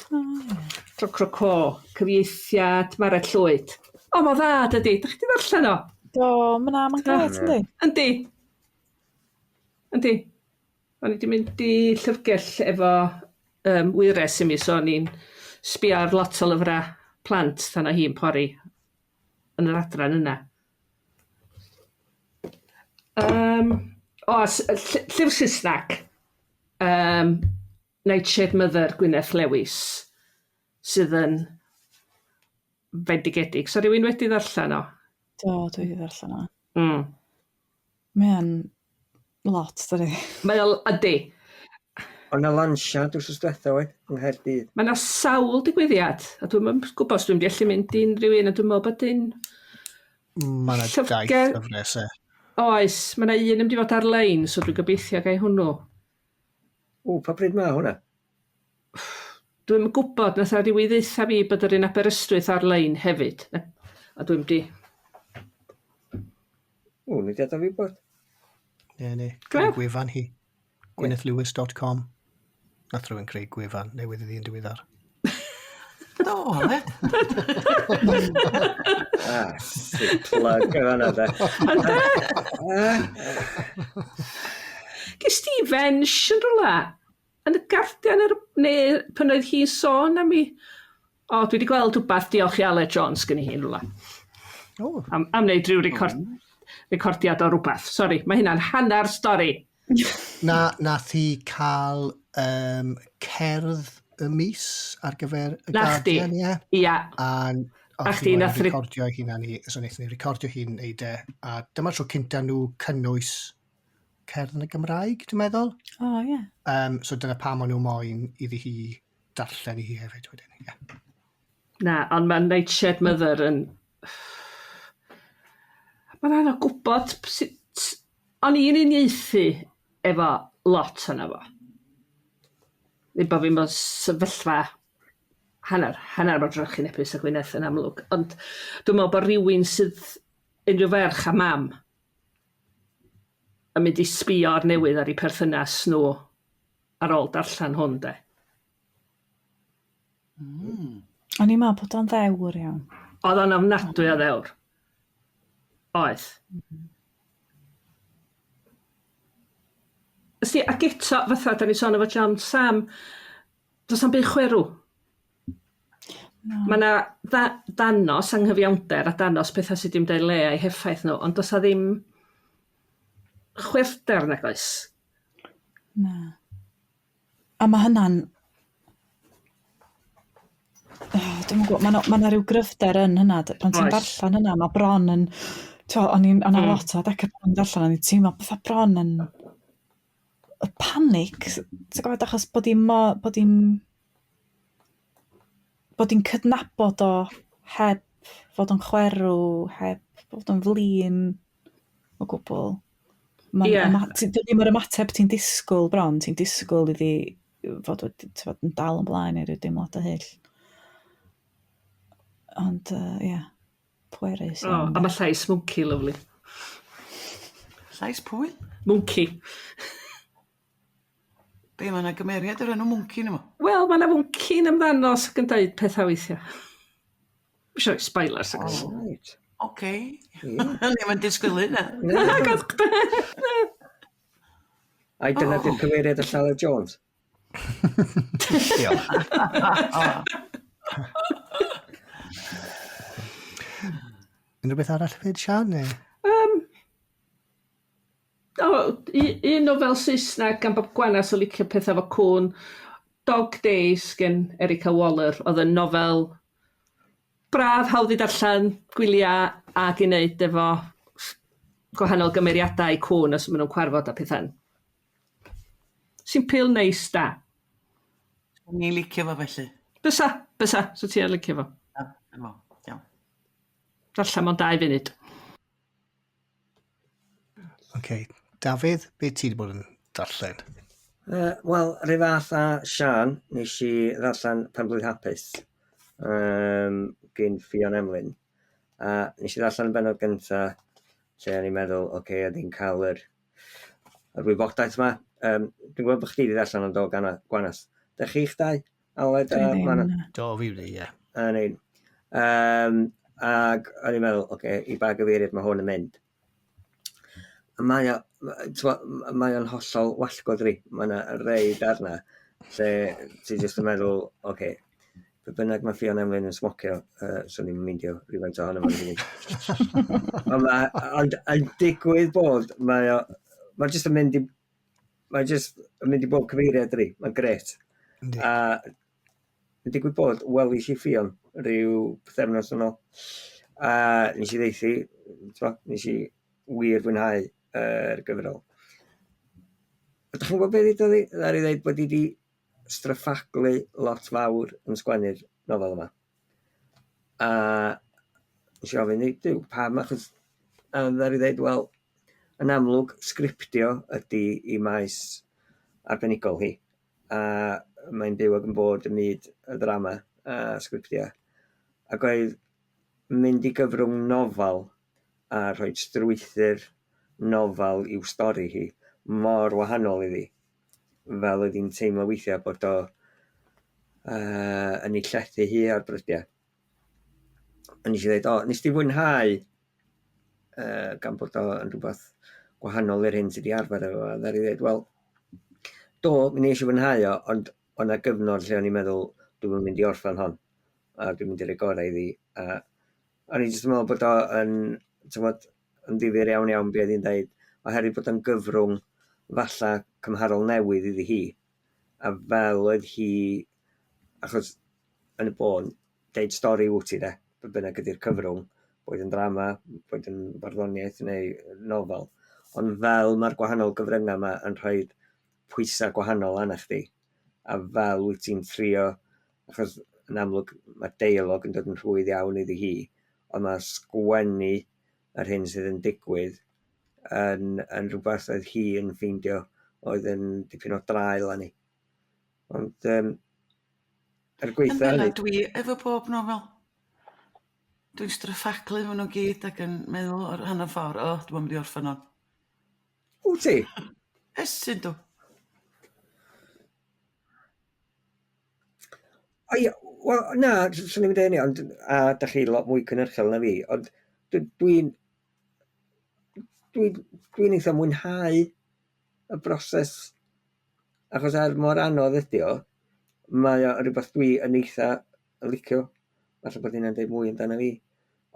O ie. Clo Cro Co, cyfieithiad Mared Llwyd. O, mae'n dda, dydy. Dach chi 'di ddarllen o? Do, ma' na, mae'n grêt, yndi? Yndi. Yndi. O'n i 'di mynd i llyfrgell efo wyres i mi, so o'n i'n sbio ar lot o lyfrau plant tan o' hi'n pori yn yr adran yna. O, llyfr Saesneg, Nightshade Mother, Gwyneth Lewis. sydd yn fendigedig. So rhywun wedi ddarllen o? Do, dwi wedi ddarllen o. Mae o'n lot, dydi? Mae o, ydy. Ond na lansiad wrth diwetha oedd yng Nghaerdydd. Mae yna sawl digwyddiad, a dwi'n yn gwybod os dwi'n mynd i allu mynd i unrhyw un, a dwi'n meddwl bod un Mae yna daith gyfres e. Oes, mae yna un yn mynd i fod ar-lein, so dwi'n gobeithio gai hwnnw. O, pa bryd mae hwnna? Dwi'm yn gwybod, nath 'na rywun ddeutha fi bod yr un Aberystwyth ar-lein hefyd, a dwi'm 'di... O, ni di adael fi bod. Ne, ne. Gweld? Gwefan hi. GwynethLewis.com. Nath rhywun creu gwefan newydd iddi yn diweddar. Do, le? Ah, sick plug yn fan'na de. Ynde? Ges ti fensh yn rhywle? Yn y Guardian ar, neu pan oedd hi'n sôn am i... O, dwi wedi gweld rhywbeth, diolch i Aled Jones gen i hi'n rhywle. O. Am wneud rhyw record, recordiad o rhywbeth. Sori, mae hynna'n hanner stori. Na, nath hi cael cerdd y mis ar gyfer y Na chdi. Guardian, ie. Ia. A A chdi, nath recordio hi'n ni, so wnaethon ni recordio hi'n neud e. A dyma'r tro cynta nhw cynnwys cerdd yn y Gymraeg, dwi'n meddwl. O, oh, ie. Yeah. So dyna pam o'n nhw moyn iddi hi darllen i hi hefyd wedyn, ie. Yeah. Na, ond mae Nightshade Mother yn... Mae'n anodd gwybod sut... O'n i'n uniaethu efo lot yna fo. Ddim bod fi mewn sefyllfa hanner mor drychinebus â Gwyneth yn amlwg, ond dwi'n meddwl bod rhywun sydd unrhyw ferch a mam yn mynd i sbio ar newydd ar eu perthynas nhw ar ôl darllen hwn, de. O'n i'n meddwl bod o'n ddewr iawn. Oedd o'n ofnadwy o ddewr. Oedd. Ysdi, ac eto, fatha, da ni sôn efo John Sam, does na'm byd chwerw. No. Mae yna danos anghyfiawnder a danos pethau sydd ddim deu le a'i heffaith nhw, ond does 'na ddim chwerwder nag oes. Na. A mae hynna'n... Oh, dwi'm yn gwybod, mae 'na ma' 'na ryw gryfder yn hynna, pan ti'n Oes. darllen hynna, mae bron yn... T'mo, o'n i'n... O'na lot o adegau pan o'n i'n darllen, o'n i'n teimlo fatha bron yn y panic, ti'n gwybod, achos bod hi'n bod hi'n cydnabod o heb fod yn chwerw, heb fod yn flin o gwbl. Mae'n ddim yr ymateb ti'n disgwyl bron, ti'n disgwyl iddi fod wedi, t'mod, yn dal yn blaen i ryw deimladau hyll. Ond, ie, yeah, pwerus O, iawn. a mae llais Mwnci lyfli. Llais pwy? Mwnci. Be, mae yna gymeriad o'r enw Mwnci yno fo? Wel, mae yna fwnci'n ymddangos ac yn dweud pethau weithiau. Eisiau spoilers, ac oes. Right. Oce. O'n i'm yn disgwyl hynna. Ai dyna di'r cyfeiriad y Llawer Jones? Diolch. Unrhyw beth arall hefyd, Sian? Neu? O, un nofel Saesneg gan Bob Gwanas o licio pethau efo cwn. Dog Days gen Erica Waller. Oedd yn nofel braf, hawdd i darllen, gwyliau ac i wneud efo gwahanol gymeriadau cwn os maen nhw'n cwarfod a pethau. Simpl, neis, da. Ni'n licio fo felly. Bysa, bysa, so ti yn licio fo. Ia, efo, iawn. Darllen mewn 2 funud. OK. Dafydd, be ti wedi bod yn darllen? Wel, rhyw fath â Sian, nes i ddarllen Penblwydd Hapus gyn Ffion Emlyn. A nes i ddarllen y bennod gynta, lle o'n i'n meddwl, oce, okay, oedd hi'n cael yr wybodaeth yma. Dwi'n gwybod bod chdi wedi darllen o'n do, Gwanas. Da chi'ch dau? Aled a Dwi ddim, Manon? na. Do, fi wedi, ie. A ni. Ac o'n i'n meddwl, oce, okay, i ba gyfeiriad mae hwn yn mynd. A mae o, t'mo', mae o'n hollol wallgo, dydi? Mae yna rei darna lle ti jyst yn meddwl, oce, okay, be bynnag mae Ffion Emlyn yn smocio, swn i'n meindio rhywfaint ohono fo'n hyn. Ond ond yn digwydd bod, mae o, mae jyst yn mynd i, mae jyst yn mynd i bob cyfeiriad, dydi? Mae'n grêt. Yndi. A Yn digwydd bod, welis i Ffion rhyw pythefnos yn ôl, a nes i ddeuthi, t'mo', nes i wir fwynhau yr gyfrol. A dach chi'n gwybod be ddudodd hi? Ddaru ddeud bod hi 'di stryffaglu lot fawr yn sgwennu'r nofel yma. A nes i ofyn i Duw pam achos a ddaru ddeud wel yn amlwg sgriptio ydy 'i maes arbenigol hi a mae'n byw ac yn bod ym myd y ddrama a sgriptia ac oedd mynd i gyfrwng nofel a rhoi strwythur nofel i'w stori hi mor wahanol iddi fel oedd hi'n teimlo weithiau bod o uh, yn ei llethu hi ar brydiau. A nes i ddweud, o, nes di fwynhau uh, gan bod o yn rhywbeth gwahanol i'r hyn sydd wedi arfer efo fo. A ddaru ddweud, wel, do, mi nes i fwynhau o, ond o' 'na gyfnod lle o'n i'n meddwl dwi'm yn mynd i orffen hon, a dwi'n mynd i roi gorau iddi, a o'n i jyst yn meddwl bod o yn, t'mod, yn ddifyr iawn iawn be' oedd hi'n deud, oherwydd bod o'n gyfrwng falla cymharol newydd iddi hi, a fel oedd hi, achos yn y bôn, deud stori wyt ti de, be bynnag ydy'r cyfrwng, boed yn ddrama, boed yn farddoniaeth neu nofel, ond fel mae'r gwahanol gyfryngau yma yn rhoi pwysau gwahanol arna chdi, a fel wyt ti'n trio, achos yn amlwg mae deialog yn dod yn rhwydd iawn iddi hi, ond mae sgwennu yr hyn sydd yn digwydd yn, yn rhywbeth oedd hi yn ffeindio oedd yn dipyn o draul arni. Ond um, er gweitha hynny... Dwi efo pob nofel. Dwi'n stryffaglu efo nhw gyd ac yn meddwl o'r hanner ffordd, o, oh, dwi'n mynd i orffen hon. Wyt ti? Estyn dw. O ia, wel na, swn i'm yn deud hynny, ond a dach chi lot mwy cynhyrchiol na fi, ond dwi'n dwi dwi'n eitha mwynhau y broses, achos er mor anodd ydi o, mae o rywbeth dwi yn eitha licio. Falle bod hynna'n deud mwy amdano fi.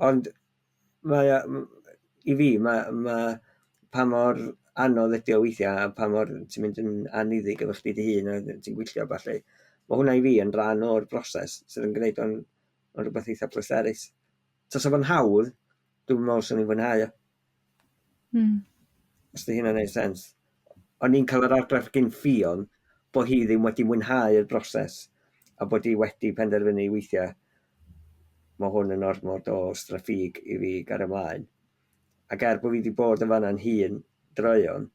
Ond mae o i fi ma' ma' pa mor anodd ydi o weithia' a pa mor ti'n mynd yn anniddig efo chdi dy hun a ti'n gwylltio a ballu. Ma' hwnna i fi yn rhan o'r broses sydd yn gneud o'n o'n rwbeth eitha pleserus. Tasa fo'n hawdd, dwi'm yn me'wl swn i'n fwynhau o. Os 'di hynna'n neud sense. O'n i'n cael yr argraff gin Ffion bo' hi ddim wedi mwynhau'r broses a bod hi wedi penderfynu weithia' ma' hwn yn ormod o straffig i fi gario mlaen. Ac er bo' fi 'di bod yn fanna'n hun droeon,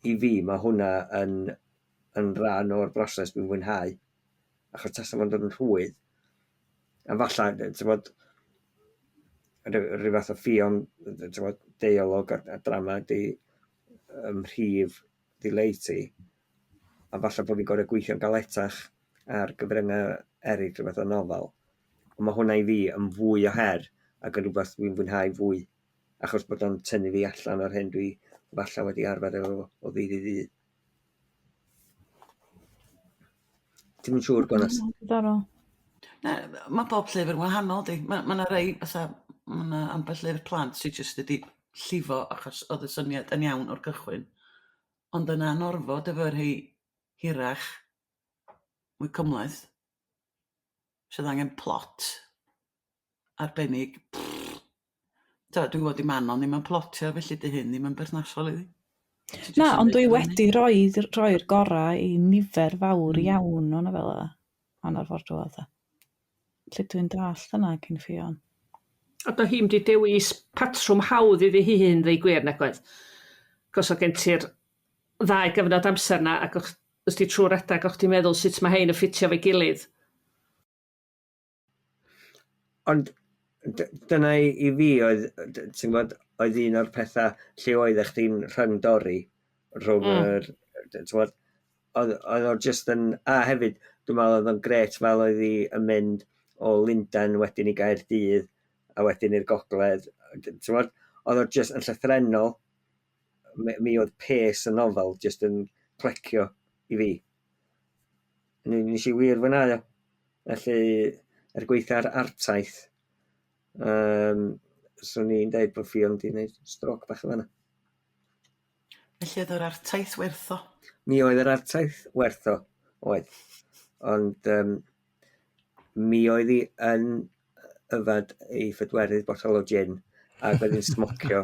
i fi ma' hwnna yn yn rhan o'r broses dwi'n fwynhau. Achos tasa fo'n dod yn rhwydd, a falla, t'mod, rhyw fath o Ffion, t'mod, deialog a drama 'di ym mhrif ddileit i, a falle bod fi'n gorfod gweithio'n galetach ar gyfryngau eraill, rhyw fath o nofel. Ond mae hwnna i fi yn fwy o her ac yn rhywbeth dwi'n fwynhau fwy, achos bod o'n tynnu fi allan o'r hyn dwi falle wedi arfer efo fo o ddydd i ddydd. Ti'm yn siŵr, Gwanas? Diddorol. Na, mae bob llyfr yn wahanol, di. Mae ma 'na rei, fatha, ma' 'na ambell lyfr plant sydd jyst wedi llifo achos oedd y syniad yn iawn o'r cychwyn. Ond yna anorfod efo rhei hirach, mwy cymhleth, sydd angen plot arbennig. Tibod, dwi'n gwybod 'di Manon ddim yn plotio, felly 'di hyn ddim yn berthnasol iddi. Na, ond dwi wedi rhoi rhoi'r gorau i nifer fawr iawn o nofelau hanner ffordd drwodd de. Felly dwi'n dallt hynna gin Ffion. A do hi'm 'di dewis patrwm hawdd iddi hi hun ddeu gwir nag oedd? 'Cos o' gen ti'r ddau gyfnod amser 'na ac o'ch os 'di trw'r adag o'ch ti'n meddwl sut mae hein yn ffitio efo'i gilydd. Ond dyna i fi oedd, ti'n gwybod, oedd un o'r pethau lle oeddech chdi'n rhyngdorri rhwng yr, ti'n gwybod, oedd, oedd o jyst yn, a hefyd, dwi'n meddwl oedd o'n grêt fel oedd hi yn mynd o Lundain wedyn i Gaerdydd a wedyn i'r gogledd, ti'n gwybod, oedd o jyst yn llythrennol, mi oedd pace y nofel jyst yn clecio i fi. Nes i wir fwynhau o. Felly, er gwaetha'r artaith, yym, 'swn i'n deud bod Ffion 'di neud strôc bach yn fan'na. Felly oedd yr artaith werth o? Mi oedd yr artaith werth o, oedd. Ond yym... Mi oedd hi yn yfad ei phedwerydd botel o gin ac oedd hi'n smocio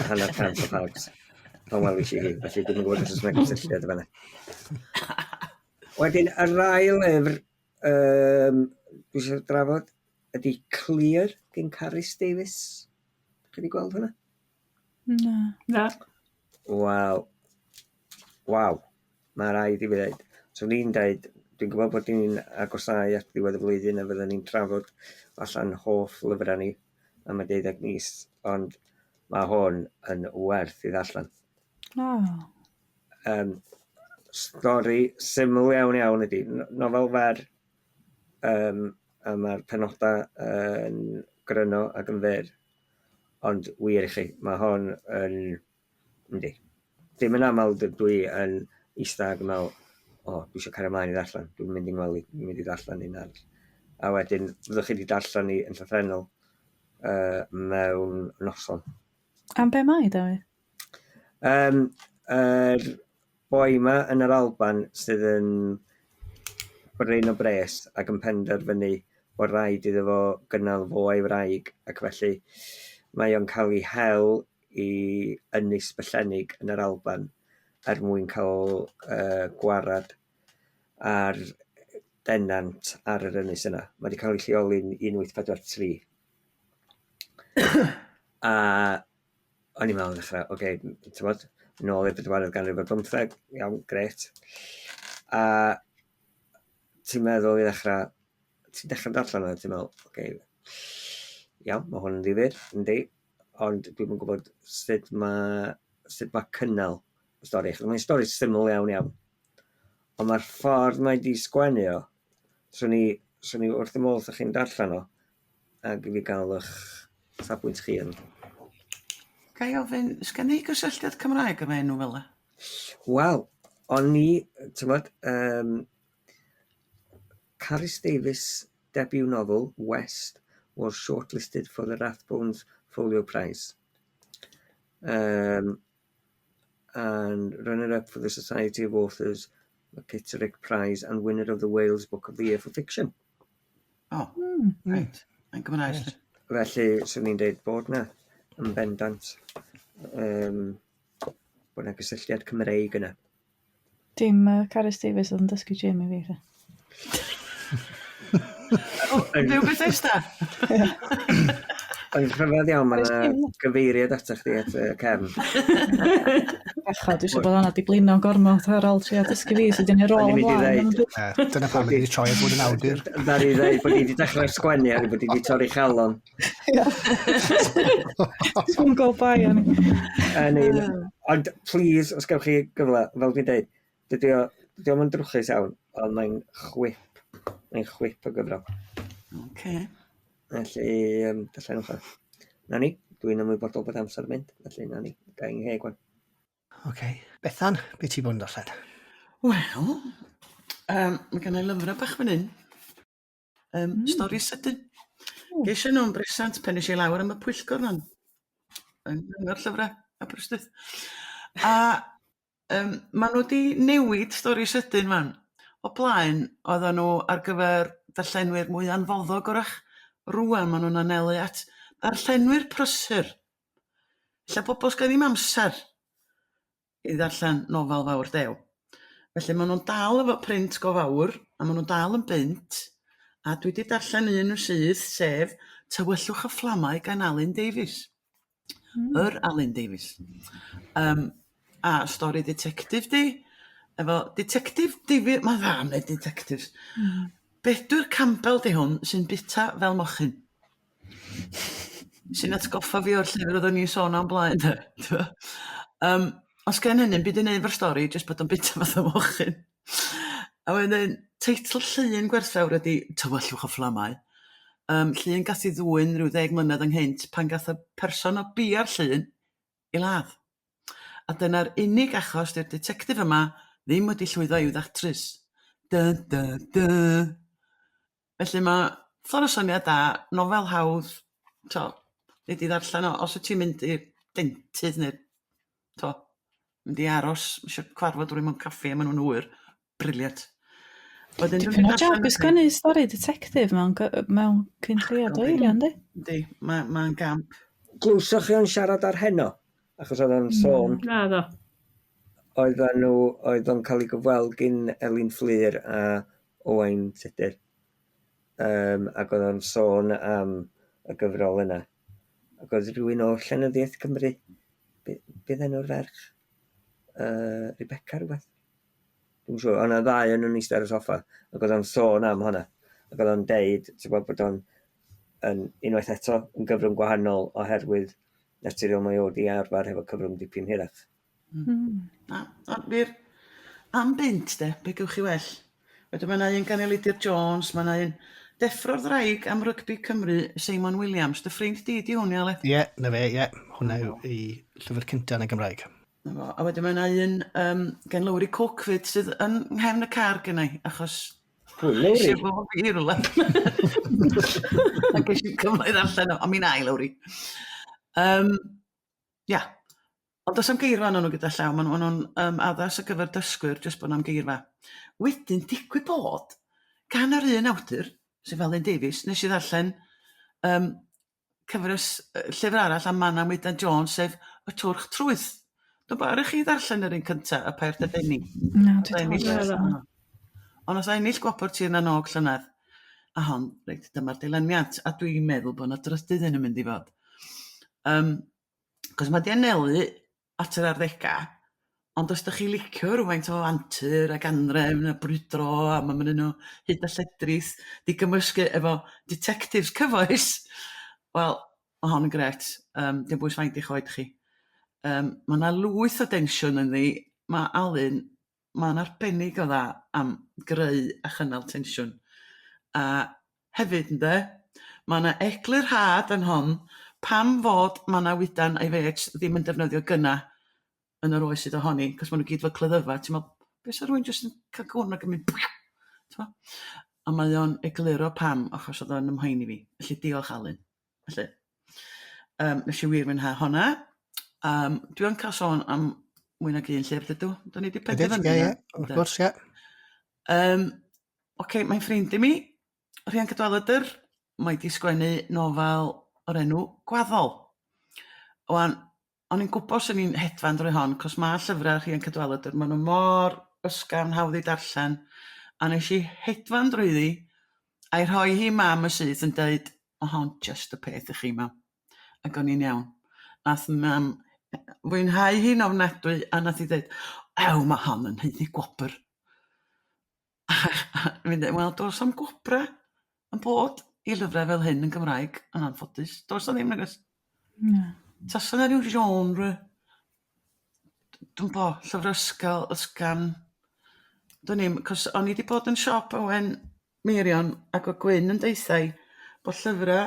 hanner cant o fags pan welish i hi, felly dwi'm yn gwybod os oes 'na gysylltiad yn fan'na. Wedyn, yr ail lyfr dwi eisiau drafod ydy Clear gen Carys Davies. Chi wedi gweld hwnna? Na. Na. Wel, waw, mae rhaid i fi ddeud. So ni'n deud, dwi'n gwybod bod ni'n agosáu at ddiwedd y flwyddyn a fydden ni'n trafod allan hoff lyfrau ni am y deuddeg mis, ond mae hwn yn werth i ddarllen. Oh. Stori syml iawn iawn ydy, nofel fer, a mae'r penodau yn gryno ac yn fyr. Ond wir i chi, mae hon yn... Yndi. Dim yn aml dwi yn eistedd ac yn meddwl, o, dwi eisiau cario ymlaen i ddarllen, dwi'n mynd i'n ngwely, dwi'n mynd i ddarllen un arall. A wedyn, fyddwch chi wedi darllen hi yn llythrennol mewn noson. Am be mae, Dafydd? Yr boi 'ma yn yr Alban sydd yn brin o bres ac yn penderfynu bod rhaid iddo fo gynnal fo a'i wraig, ac felly mae o'n cael ei hel i Ynys Byllennig yn yr Alban er mwyn cael gwarad ar denant ar yr ynys yna. Mae wedi cael ei lleoli'n 1843. A o'n i'n meddwl yn ddechrau, oce, t'mod, nôl i'r bedwaredd ganrif ar bymtheg, iawn, grêt. A ti'n meddwl i ddechrau, ti'n dechrau darllen o, ti'n meddwl, oce, iawn, mae hwn yn ddifyr, yndi, ond dwi'm yn gwybod sut ma' cynnal y stori, achos mae'n stori syml iawn iawn. Ond mae'r ffordd mae 'di sgwennu o, 'swn i wrth 'y modd 'sa chi'n darllen o, ac i fi gael eich safbwynt chi arno. Ga i ofyn, sgen i gysylltiad Cymraeg efo enw fel 'a? Wel, o'n i, t'mod, Carys Davies' debut novel, West, was shortlisted for the Rathbones Folio Prize. And runner-up for the Society of Authors McKitterick Prize and winner of the Wales Book of the Year for Fiction. O, reit. Mae'n Gymraes. Felly, 'swn i'n deud bod 'na, yn bendant, bod 'na gysylltiad Cymreig yna. Dim Carys Davies oedd yn dysgu gym i fi, de. O, yn byw Bethesda? Yn rhyfedd iawn, mae yna gyfeiriad ata chdi at y cefn. Bechod, dwi'n siŵr bod hwnna 'di blino gormod ar ôl trio dysgu fi sut i neud rôl O'n i'n mynd i ymlaen. ddeud. Dyna pam wedi troi at fod yn awdur. Ddaru ddeud bod hi wedi dechrau sgwennu ac bod hi wedi torri chalon. Dwi'n gweld bai o'n i. Yn un. Ond please, os gewch chi gyfle, fel dwi'n deud, dydy o'm yn drwchus iawn, ond mae'n chwip. Mae'n chwip o gyfrol. Oce. Felly, darllenwch o. Na ni, dwi'n ymwybodol bod amser yn mynd, felly na ni, ga i ngheg wan. Oce. Bethan, be ti bod yn darllen? Wel, mae gen i lyfrau bach fan hyn. Stori sydyn. Ges i nhw'n bresant pan es i lawr am y pwyllgor na'n yng Nghyngor Llyfrau Aberystwyth. A maen nhw wedi newid stori sydyn 'wan. O blaen, oedden nhw ar gyfer darllenwyr mwy anfoddog wrach. Rŵan maen nhw'n anelu at darllenwyr prysur. Ella pobl sgen ddim amser i ddarllen nofel fawr dew. Felly maen nhw'n dal efo print go fawr, a maen nhw'n dal yn bunt, a dwi 'di darllen un yn syth, sef Tywyllwch y Fflamau gan Alun Davies. Yr Alun Davies. A stori ditectif di, efo ditectif difyr, mae'n dda am wneud detectives. Bedwyr Campbell di hwn sy'n bita fel mochyn. Sy'n atgoffa fi o'r llyfr oedden ni'n sôn am blaen de. Os gen hynny'm byd i wneud efo'r stori, jyst bod o'n bita fatha mochyn. A wedyn, teitl llun gwerthfawr ydi Tywyllwch y Fflamau. Llun gath ei ddwyn rhyw 10 mlynedd ynghynt pan gath y person o bia'r llun ei ladd. A dyna'r unig achos 'di'r ditectif yma ddim wedi llwyddo i'w ddatrys. Dun dun dun. Felly mae ffordd o syniad da, nofel hawdd, t'o, nei di ddarllen o os wyt ti'n mynd i'r dentydd neu t'o, mynd i aros, isio cwarfod rywun mewn caffi a ma' nhw'n hwyr, brilliant. Wedyn Dipyn o job i sgwennu stori detective mewn, mewn cyn lleiad o eiriau, yndi? Yndi, mae'n ma gamp. Glywsoch chi o'n siarad ar heno? Achos oedd o'n sôn... Na, ddo. Oedden nhw, oedd o'n cael ei gyfweld gyn Elin Fflur a Owain Tudur. Um, ac oedd o'n sôn am y gyfrol yna. Ac oedd rhywun o Llenyddiaeth Cymru, be, beth enw'r ferch? Rebecca rhywbeth? Dwi'm yn siŵr, ond y ddau o'n nhw'n eistedd ar y soffa ac oedd o'n sôn am hwnna. Ac oedd o'n deud, ti'n gwbod, bod o'n yn, unwaith eto yn gyfrwng gwahanol oherwydd naturiol mae o 'di arfer hefo cyfrwng dipyn hirach. Na, ond wir, am bunt de, be gewch chi well? Wedyn mae 'na un gan Elidir Jones, mae 'na un Deffro'r Ddraig am Rygbi Cymru, Seimon Williams. Dy ffrind di 'di hwn, ia, Aled? Ie, 'na fe, ie. Hwnna yw ei llyfr cynta yn y Gymraeg. 'Na fo. A wedyn mae 'na un yym gen Lowri Cooke 'fyd sydd yn nghefn y car gynna i achos... Pwy, Lowri? Nes i fo fi i rywle. A ges i'm cyfle i ddarllen o, ond mi wna i Lowri. Yym ia. Ond does 'am geirfa arnyn nhw gyda llaw, ma' nhw ma' nhw'n yym addas ar gyfer dysgwyr jyst bod 'na'm geirfa. Wedyn digwydd bod gan yr un awdur, sef Alun Davies, nes i ddarllen yym cyfres yy llyfr arall am Manon Wynne Jones sef Y Twrch Trwyth. Dw'm bo' aru chi ddarllen yr un cynta, Y Pair Dadeni? Na, dwi dal heb ddarllen o. Ond nath o ennill gwobr Tir na n-Og llynedd. A hon, reit, dyma'r dilyniant, a dwi'n meddwl bod 'na drydydd un yn mynd i fod. Yym, 'cos ma' 'di anelu at yr arddega, ond os 'dach chi licio rywfaint o antur ag anrefn a brwydro a ma' ma' nhw hyd a lledrith 'di gymysgu efo ditectifs cyfoes, wel ma' hon yn grêt yym dim bwys faint 'di'ch oed chi. Yym ma' 'na lwyth o densiwn ynddi, ma' Alun mae'n arbennig o dda am greu a chynnal tensiwn. A hefyd ynde, mae 'na eglurhad yn hon pam fod Manawydan a'i fêts ddim yn defnyddio gynna yn yr oes sydd ohoni, 'cos ma' nhw gyd 'fo cleddyfa, ti'n me'wl be' 'sa rywun jyst yn ca'l gwn ac yn mynd t'mo'? A mae o'n egluro pam achos o'dd o'n 'y mhoeni fi. Felly diolch Alun. Felly yym nes i wir mwynhau honna. Yym dwi yn ca'l sôn am mwy nag un llyfr dydw? 'Dan ni 'di penderfynu Ie ie wrth gwrs ie. Yym oce mae'n ffrind i mi, Rhian Cadwaladr, mae 'di sgwennu nofel o'r enw Gwaddol. Wan o'n i'n gwbo 'swn i'n hedfan drwy hon 'c'os ma' llyfra Rhian Cadwaladr ma' nhw mor ysgafn, hawdd i darllen, a nesh i hedfan drwyddi a'i rhoi hi i mam yn syth yn deud ma' hon jyst y peth i chi mam. Ac o'n i'n iawn. Nath mam fwynhau hi'n ofnadwy a nath hi ddeud ew ma' hon yn haeddu gwobr. Fi'n deud wel do's 'am gwobra yn bod i lyfra fel hyn yn Gymraeg yn anffodus. Does 'na ddim nag oes? Na. Tasa 'na ryw genre dw'm bo' llyfra ysgol ysgafn dwn i'm 'c'os o'n i 'di bod yn siop Owen Meirion ac o' Gwyn yn deutha i bo' llyfra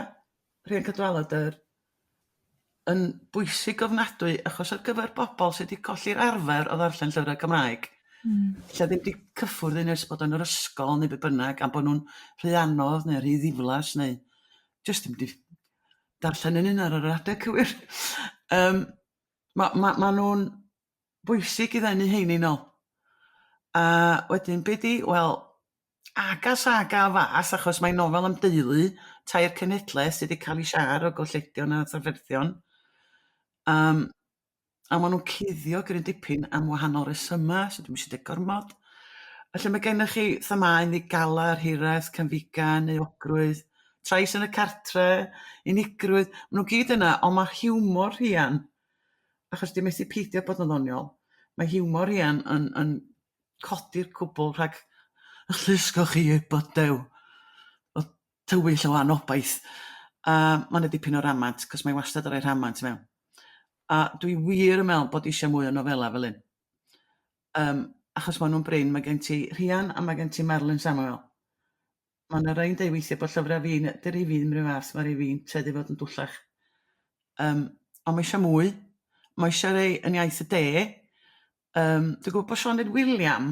Rhian Cadwaladr yn bwysig ofnadwy achos ar gyfer bobol sy 'di colli'r arfer o ddarllen llyfra Cymraeg... Hmm. ...ella ddim 'di cyffwrdd un ers bod yn yr ysgol neu be' bynnag am bo' nhw'n rhy anodd ne' rhy ddiflas neu jyst ddim 'di darllen yn un ar yr adeg cywir. Yym ma' ma' ma' nhw'n bwysig i ddenu 'heini nôl. A wedyn be' 'di wel aga saga o fath achos mae'n nofel am deulu tair cenhedlaeth sy 'di ca'l 'u siâr o golledion a thrafferthion. Yym a ma' nhw'n cuddio gryn dipyn am wahanol resyma so dwi'm isio deud gormod. Felly ma' gennych chi themâu ni galar, hiraeth, cenfigen, euogrwydd, trais yn y cartre, unigrwydd, ma' nhw gyd yna ond ma' hiwmor rhian achos 'di methu peidio bod yn ddoniol. Mae hiwmor rhian yn yn codi'r cwbl rhag 'ych llusgo chi i bydew o tywyll o anobaith. A ma' 'na dipyn o ramant 'c'os mae wastad yn rhoi rhamant i mewn. A dwi wir yn me'wl bod isio mwy o nofela fel 'yn. Yym achos ma' nw'n brin ma' gen ti Rhian a ma' gen ti Merlyn Samuel. Ma' 'na rei'n deu weithia' bo' llyfra fi'n 'di rhei fi ddim 'run fath ma' rhei fi'n tueddu i fod yn dwllach. Yym on' ma' isio mwy. Ma' isio rei yn iaith y de. Yym dwi gwbo bo' Sioned William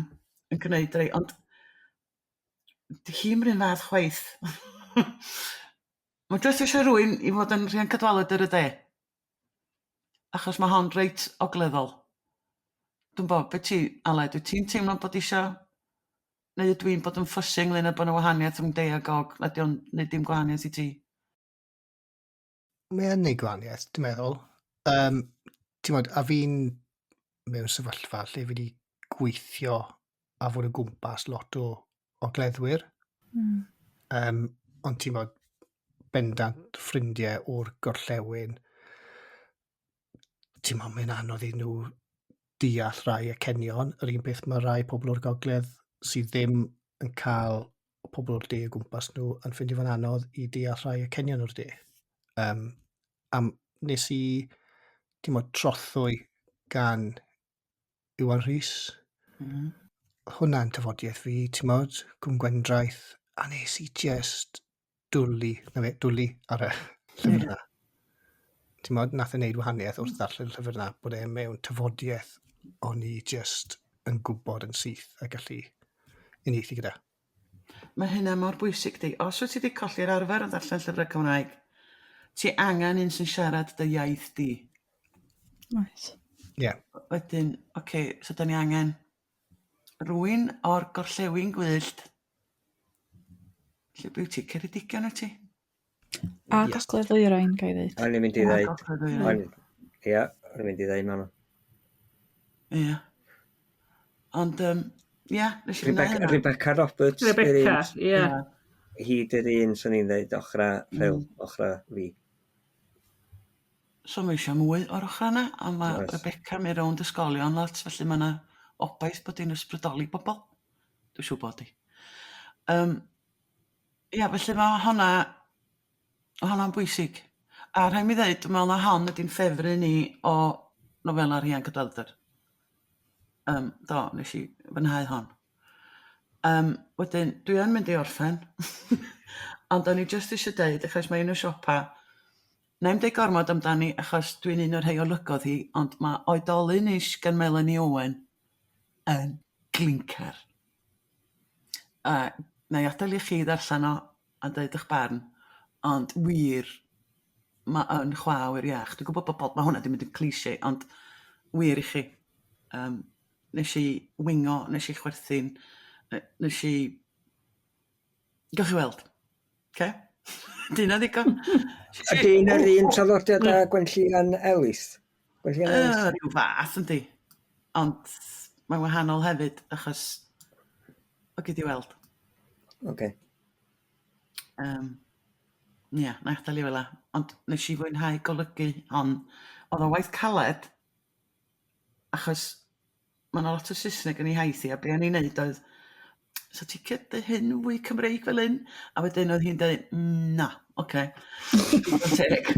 yn gneud rei ond 'di hi'm 'run fath chwaith. Ma' jyst isio rywun i fod yn Rhian Cadwaladr y de. Achos ma' hon reit ogleddol. Dwi'm 'bo' be' ti Aled wyt ti'n teimlo bod isio Neu ydw i'n bod yn ffysi ynglyn â bod 'na wahaniaeth rhwng de a gog, na 'di o'n neud dim gwahaniaeth i ti? Mae yn neud gwahaniaeth, dwi'n meddwl. Um, ti'n modd, a fi'n mewn sefyllfa lle fi wedi gweithio a fod o gwmpas lot o ogleddwyr. Um, ond ti'n modd, bendant ffrindiau o'r gorllewin, ti'n modd, mae'n anodd i nhw deall rai acenion. Yr un peth mae rai pobl o'r gogledd sydd ddim yn cael pobl o'r de o gwmpas nhw yn ffeindio fo'n anodd i deall rhai acenion o'r de. Um, am nes i, ti'n modd, trothwy gan Iwan Rhys. Hwnna'n tafodiaeth fi, ti'n modd, Cwm Gwendraeth, a nes i just dwlu, na fe, dwlu ar y llyfr yna. Ti'n modd, nath e wneud wahaniaeth wrth ddarllen y llyfr yna, bod e mewn tafodiaeth o'n i just yn gwybod yn syth a gallu uniaethu gyda. Mae hynna mor bwysig di. Os wyt ti wedi colli'r arfer o ddarllen llyfrau Cymraeg, ti angen un sy'n siarad dy iaith di. Oes. Ie. Yeah. Wedyn, oce, okay, so da ni angen rwy'n o'r gorllewin gwyllt. Lle byw ti? Ceredigion wyt ti? A yes. Gogledd Ddwyrain, ga i ddeud. O'n i'n mynd i ddeud. Ia, o'n i'n mynd i ddeud, Manon. Ia. Ond, um, ia, nes i fynd â Rebecca Roberts. Rebecca, ia. Hi dy'r un, swn i'n dweud, ochra rhewl, ochra fi. So mae eisiau mwy o'r ochra yna, a mae Oes. Rebecca yn mynd rownd ysgolion lot, felly mae yna obaith bod hi'n ysbrydoli bobl. Dwi'n siŵr bod hi. Um, ia, felly mae honna, ma' honna'n bwysig. A rhaid mi ddeud, dwi'n meddwl na hon ydy'n ffefryn i o nofela Rhian Cadwaladr. Um, do, nes i fwynhau hon. Um, wedyn, dwi yn mynd i orffen, ond o'n i jyst eisiau deud, achos mae un o siopa, na i'm deud gormod amdani, achos dwi'n un o'r rhai olygodd hi, ond mae Oedolyn Ish gan Melanie Owen yn glincar. A na i adael i chi ddarllen o a deud eich barn, ond wir, mae yn chwa awyr iach. Dwi'n gwybod bod pobl, mae hwnna 'di mynd yn cliché, ond wir i chi. Um, nes i wingo, nes i chwerthin, nes i... Gewch chi weld. Ce? Di hynna ddigon? Ydy un yr un traddodiad â Gwenllian Ellis? Gwenllian Ellis? Rhyw fath, yndi. Ond mae'n wahanol hefyd, achos o gei di weld. Oce. Okay. Um, ia, na i adael i fel 'a. Ond nes i fwynhau golygu hon. Oedd o'n waith caled, achos ma' 'na lot o Saesneg yn ei hiaith hi, a be o'n i'n neud oedd, so ti'n licio deud hyn yn fwy Cymreig fel hyn? A wedyn oedd hi'n deud, na, oce. Digon teg.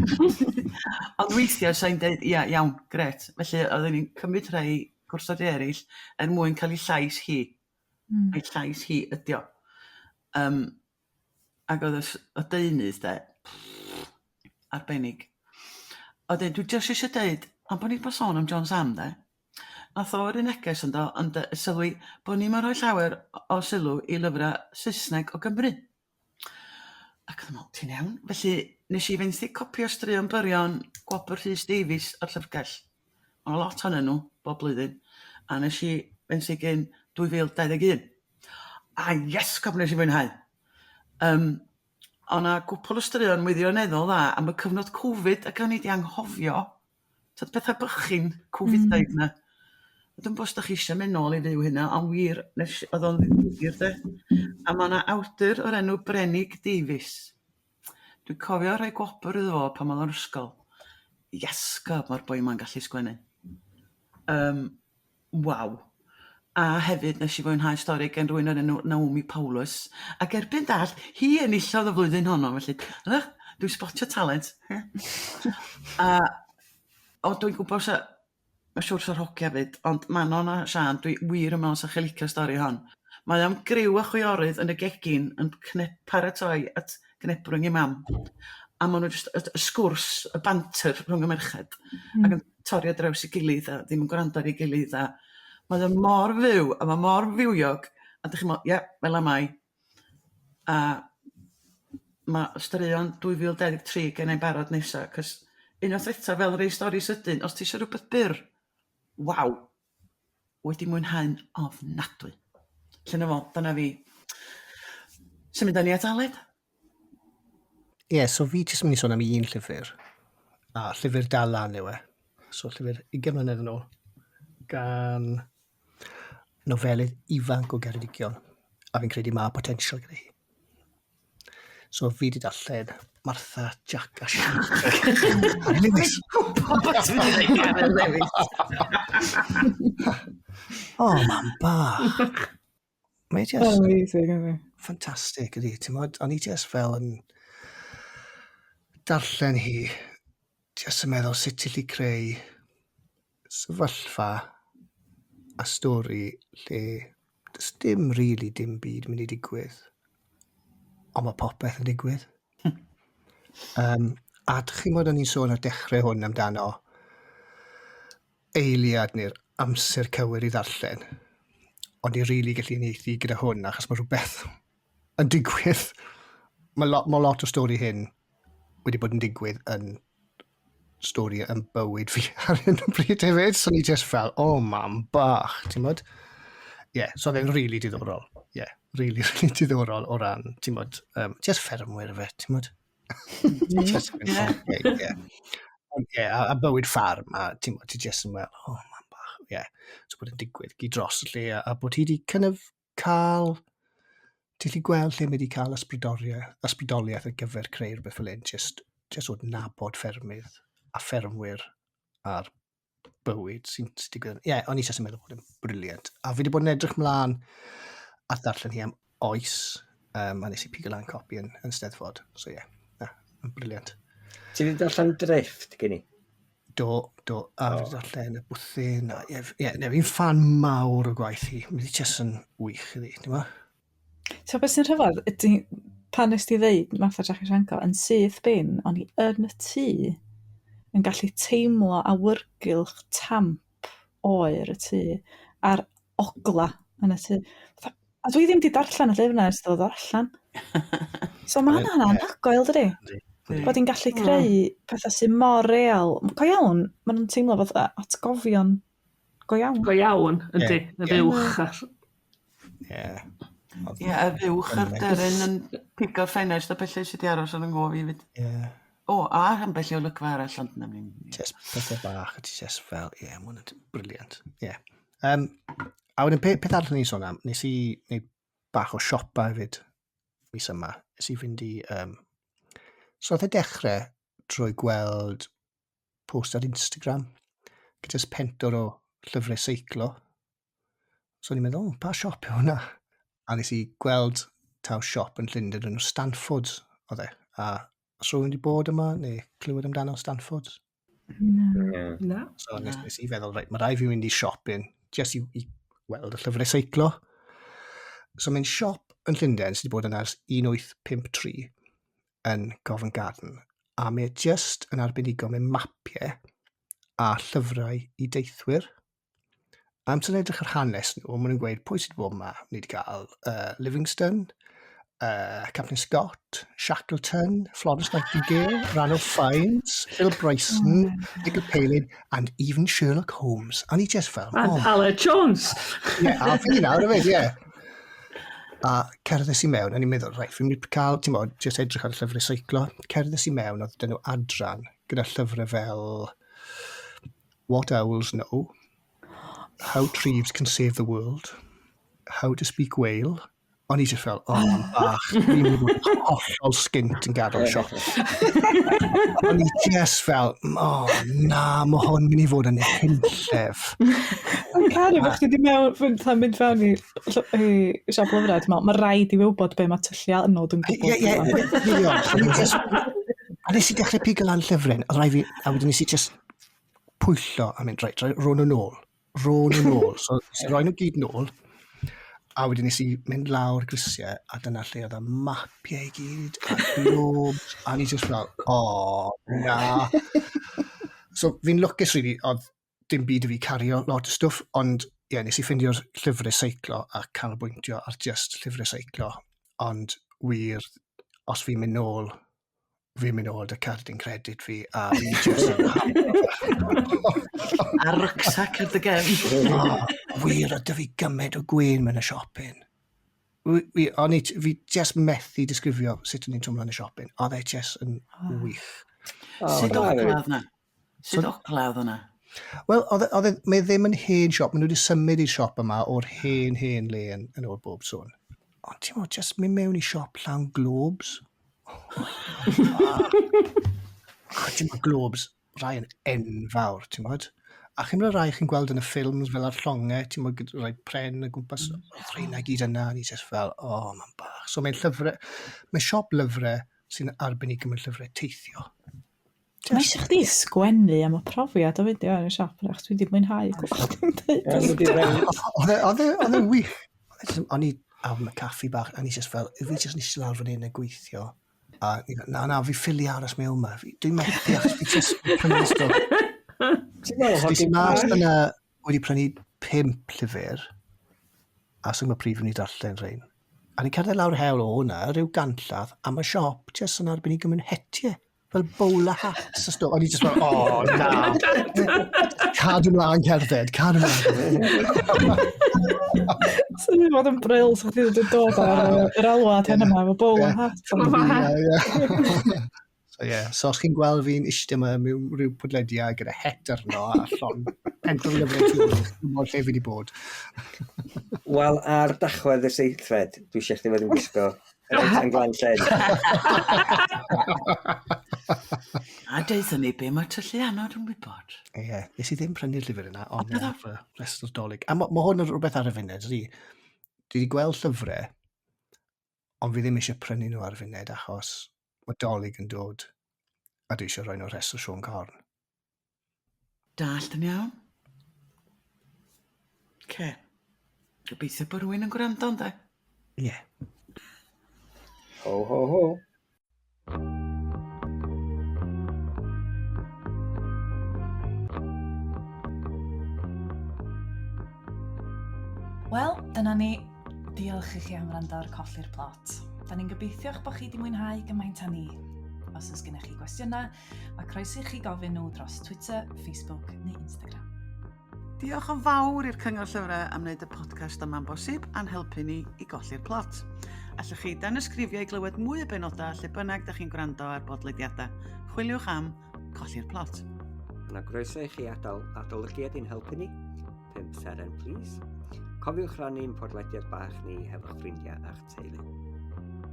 Ond weithiau sa i'n deud, ia, iawn, grêt. Felly oedden ni'n cymryd rhai gwrthod eraill er mwyn cael ei llais hi. Ei llais hi ydi o. Um, ac oedd y, y deunydd de, arbennig. Wedyn dwi jyst eisiau deud, am bod ni 'di bod sôn am John Sam de, nath o yrru neges yndo yn sylwi bod ni'm yn rhoi llawer o sylw i lyfrau Saesneg o Gymru. Ac o'n i'n meddwl, ti'n iawn? Felly nes i fenthyg copi o Straeon Byrion Gwobr Rhys Davies o'r llyfrgell. Ma' 'na lot ohonyn nhw bob blwyddyn. A nes i fenthyg un 2021. A iesgob nes i fwynhau! Yym o' 'na gwpwl o straeon wirioneddol dda am y cyfnod Covid ac o'n i 'di anghofio t'od petha bychin Covidaidd 'na. Dwi'm 'bo' os 'dach chi isio mynd nôl i fyw hynna ond wir nesh o'dd o'n ddifyr 'de. A ma' 'na awdur o'r enw Brenig Davies. Dwi'n cofio rhoi gwobr iddo fo pan o'dd o'n ysgol. Iesgob ma'r boi 'ma'n gallu sgwennu. Yym. Waw. A hefyd nes i fwynhau stori gen rywun o'r enw Naomi Paulus ac erbyn dallt hi enillodd y flwyddyn honno felly ych dwi'n sbotio talent. A o dwi'n gwybod sa ma' siŵr sa'r hogia 'fyd ond Manon a Siân dwi wir yn meddwl 'sa chi licio stori hon. Mae am griw o chwiorydd yn y gegin yn paratoi at gnebrwng i mam. A ma' nhw jyst y sgwrs, y banter rhwng y merched ac yn torri ar draws 'i gilydd a ddim yn gwrando ar 'i gilydd a mae o mor fyw a ma' mor fywiog a dych chi'n me'wl ie fel 'a mae. A ma' straeon 2023 gennai'n barod nesa 'c'os unwaith eto fel rei stori sydyn os ti isio rwbeth byr, waw. Wedi mwynhau'n ofnadwy. Lle na fo, dyna fi. Symud â ni at Aled. Ie, yeah, so fi jyst mynd i sôn am un llyfr. A llyfr dal lan yw e. So llyfr 20 mlynedd yn ôl. Gan nofelydd ifanc o Geredigion. A fi'n credu mae potensial gyda hi. So fi wedi darllen Martha, Jack a Sianco. Karen Lewis. Gwybod ti'n mynd i ddeud Karen Lewis. O, mam bach. Mae just... Amazing, ydy. Ffantastig, ydy. Ti'n modd, o'n i just fel yn darllen hi, just yn meddwl sut ti'n lli creu sefyllfa a stori lle does dim really dim byd mynd i digwydd, ond mae popeth yn digwydd. A dych chi'n gwybod o'n i'n sôn ar dechrau hwn amdano eiliad neu'r amser cywir i ddarllen, ond i rili gallu uniaethu gyda hwn achos mae rhywbeth yn digwydd. Mae lot, ma lot o stori hyn wedi bod yn digwydd yn stori yn bywyd fi ar hyn o bryd hefyd. So ni just fel, oh mam bach, ti'n modd? Ie, yeah, so oedd e'n really diddorol. Ie, yeah, really, really diddorol o ran, ti'n modd, just ffermwyr fe, ti'n modd? Just, yeah, yeah. Ond ie, a bywyd ffarm, a ti'n modd, ti just yn fel, oh mam bach, ie. Yeah. So bod yn digwydd gyd dros y lle, a bod hi wedi kind of cael, ti'n gallu gweld lle mae wedi cael ysbrydoliaeth ar gyfer creu rhywbeth fel hyn, just o nabod ffermydd a ffermwyr a'r bywyd sy'n sy digwydd. Ie, yeah, o'n i jyst yn meddwl bod yn briliant. A fi wedi bod yn edrych mlaen at ddarllen hi am oes, a nes i pigo lan copi yn Steddfod. So ie, yeah, na, yn briliant. Ti wedi darllen Drifft gen i? Do, do, a fi wedi darllen y bwthyn, a ie, ie, ne, fi'n ffan mawr o gwaith hi. Mae hi jyst yn wych iddi, ti'n gwbod? Ti'n beth sy'n rhyfedd? Ydy, pan nes ti ddeud Martha Jac a Sianco, yn syth bin, o'n i yn y tŷ yn gallu teimlo awyrgylch tamp oer y tŷ a'r ogla yn y tŷ. Fatha, a dwi ddim 'di darllen y llyfr 'na ers iddo fo ddod allan. So ma' hwnna'n anhygoel, dydi? Bod hi'n gallu creu pethau sy'n mor real. Go iawn, maen nhw'n teimlo fatha atgofion go iawn. Go iawn, yndi. Y fuwch a'r... Ie. Ie, y fuwch a'r deryn yn pigo'r ffenest a pethau sydd wedi aros yn yng nghof i 'fyd. Ie. O, a ambell i olygfa arall, ond na ni. Just pethau bach, a ti just fel, ie, yeah, mae hwnna'n briliant. Ie. Yeah. A wedyn, peth arall o'n i'n sôn am, nes i wneud bach o siopa hefyd mis yma. Nes i fynd i... So oedd e dechrau trwy gweld post ar Instagram, gyda jyst pentwr o llyfrau seiclo. So o'n i'n meddwl, oh, pa siop yw hwnna? A nes i gweld taw siop yn Llundain yn Stanford oedd e. A os rhywun wedi bod yma neu clywed amdano Stanford? Na. Na. So nes i feddwl, reit, mae rhaid fi mynd i siop un, jyst i weld y llyfrau seiclo. So mae'n siop yn Llundain sydd wedi bod yna ers 1853 yn Covent Garden, a mae e jyst yn arbenigo mewn mapiau a llyfrau i deithwyr. A amser edrych ar hanes nhw, maen nhw'n gweud pwy sydd wedi bod yma. Ni wedi cael Livingstone, Captain Scott, Shackleton, Florence Nightingale, Ranulph Fiennes, Bill Bryson, Michael Palin, and even Sherlock Holmes. A ni just fel... And oh. Aled Jones. Ie, yeah, a fi nawr hefyd, ie. Yeah. A cerddes i mewn, a ni'n meddwl, reit, fi'n mynd i cael, ti'n bod, just edrych ar y llyfrau seiclo. Cerddes i mewn, oedd dyn nhw adran gyda llyfrau fel What Owls Know, How Treves Can Save the World, How to Speak Whale. O'n i just fel, oh, mam bach, fi'n mynd i fod yn hollol skint yn gadael y siop. O'n i just fel, oh, na, mae hwn mynd i fod yn hunllef. Dwi'n caru bod chdi 'di mewn, fatha mynd fewn i siop lyfrau, dwi'n meddwl, mae rhaid i fi wybod be mae tylluanod yn gwybod. Ie, ie, ie. A nes i dechrau pigo lan llyfryn, a rhaid fi, a wedyn nes i just pwyllo a mynd, reit, rho nhw nôl, rho nhw nôl. So, nes i roi nhw gyd nôl, a wedyn nes i mynd lawr grisiau, a dyna lle oedd y mapiau i gyd, a globes, a ni just fel, o, oh, na. So, fi'n lwcus, really, oedd dim byd i fi cario lot o stwff, ond ie, yeah, nes i ffeindio'r llyfrau seiclo a canolbwyntio ar just llyfrau seiclo, ond wir, os fi'n mynd nôl, fi'n mynd nôl dy cardyn credit fi, a fi just yn A rucksack ar dy gefn. Oh, wir, a dy fi gymaint o gwyn mewn y siop hyn. O'n i, fi just methu disgrifio sut o'n i'n twmlo yn y siop un. Oedd e just yn wych. Sut ogla oedd na? Sut ogla oedd hwnna? Wel, oedd e, mae ddim yn hen siop. Maen nhw wedi symud i'r siop yma o'r hen, hen le yn ôl bob sôn. Ond ti'n meddwl, just mynd mewn i siop llawn globes. Ti'n meddwl, globes, rai yn enfawr, ti'n meddwl? A chi'n meddwl rai chi'n gweld yn y ffilms fel ar llongau, ti'n meddwl, rai pren o gwmpas, oedd rheina gyd yna, a ni just fel, o, oh, mae'n bach. So mae'n llyfrau, mae'n siop lyfrau sy'n arbenigol mewn llyfrau teithio. Mae eisiau chdi sgwennu am y profiad o fynd i fewn i'r siop yna, achos dwi wedi mwynhau clywed chdi'n deud. Oedd e'n wych. O'n i am y caffi bach, a ni just fel, fi just yn eistedd lawr fan hyn yn gweithio. A na, na, fi ffili aros mewn yma. Dwi'n methu achos fi just prynu stwff. Ti'n meddwl, mas yna wedi prynu 5 llyfr, a sy'n gwybod pryd fi'n mynd i darllen rhain. A ni'n cerdded lawr hewl o hwnna, rhyw ganllath, a mae siop jyst yn arbenigol mewn hetiau, fel bowler hats a stwff. O'n i just fel, oh, na. Cadw mlaen cerdded, cadw mlaen. Sy'n mynd fod yn bril, so chdi wedi dod ar yr alwad hyn yma, efo bowler hat. Ie, So ie, yeah. So os chi'n gweld fi'n eistedd yma mewn rhyw podlediad gyda het arno a llon pentwr lyfrau tu ôl, chi'n gwybod lle fi wedi bod. Wel, ar Dachwedd y seithfed, dwi eisiau chdi fod yn gwisgo reit yn glan lled. A deutha ni be mae tylluanod yn wybod. Ie, yeah, nes i ddim prynu'r llyfr yna, ond mae'n fy rhestr dolyg. A mae ma hwn yn rhywbeth ar y funud, ydy. Dwi wedi gweld llyfrau, ond fi ddim eisiau prynu nhw ar y funud achos mae dolyg yn dod a dwi eisiau rhoi nhw rhestr Siôn Corn. Dallt yn iawn. Ce. Gobeithio bod rhywun yn gwrando, ynde? Ie. Yeah. Ho, ho, ho. Wel, dyna ni. Diolch i chi am wrando ar Colli'r Plot. Da ni'n gobeithio'ch bod chi wedi mwynhau gymaint â ni. Os oes gennych chi gwestiynau, mae croeso i chi gofyn nhw dros Twitter, Facebook neu Instagram. Diolch yn fawr i'r Cyngor Llyfrau am wneud y podcast yma'n bosib a'n helpu ni i golli'r plot. Allwch chi danysgrifio i glywed mwy o benodau lle bynnag da chi'n gwrando ar bodlediadau. Chwiliwch am Colli'r Plot. Yna groeso i chi adael adolygiad i'n helpu ni. 5 seren, please. Cofiwch rannu'n podlediad bach ni hefo'ch ffrindiau a'ch teulu.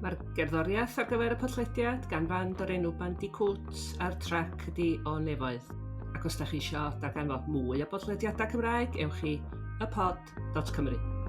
Mae'r gerddoriaeth ar gyfer y podlediad gan fand o'r enw Bandicoot a'r trac ydi O Nefoedd. Ac os da chi isio darganfod mwy o bodlediadau Cymraeg, ewch i ypod.cymru.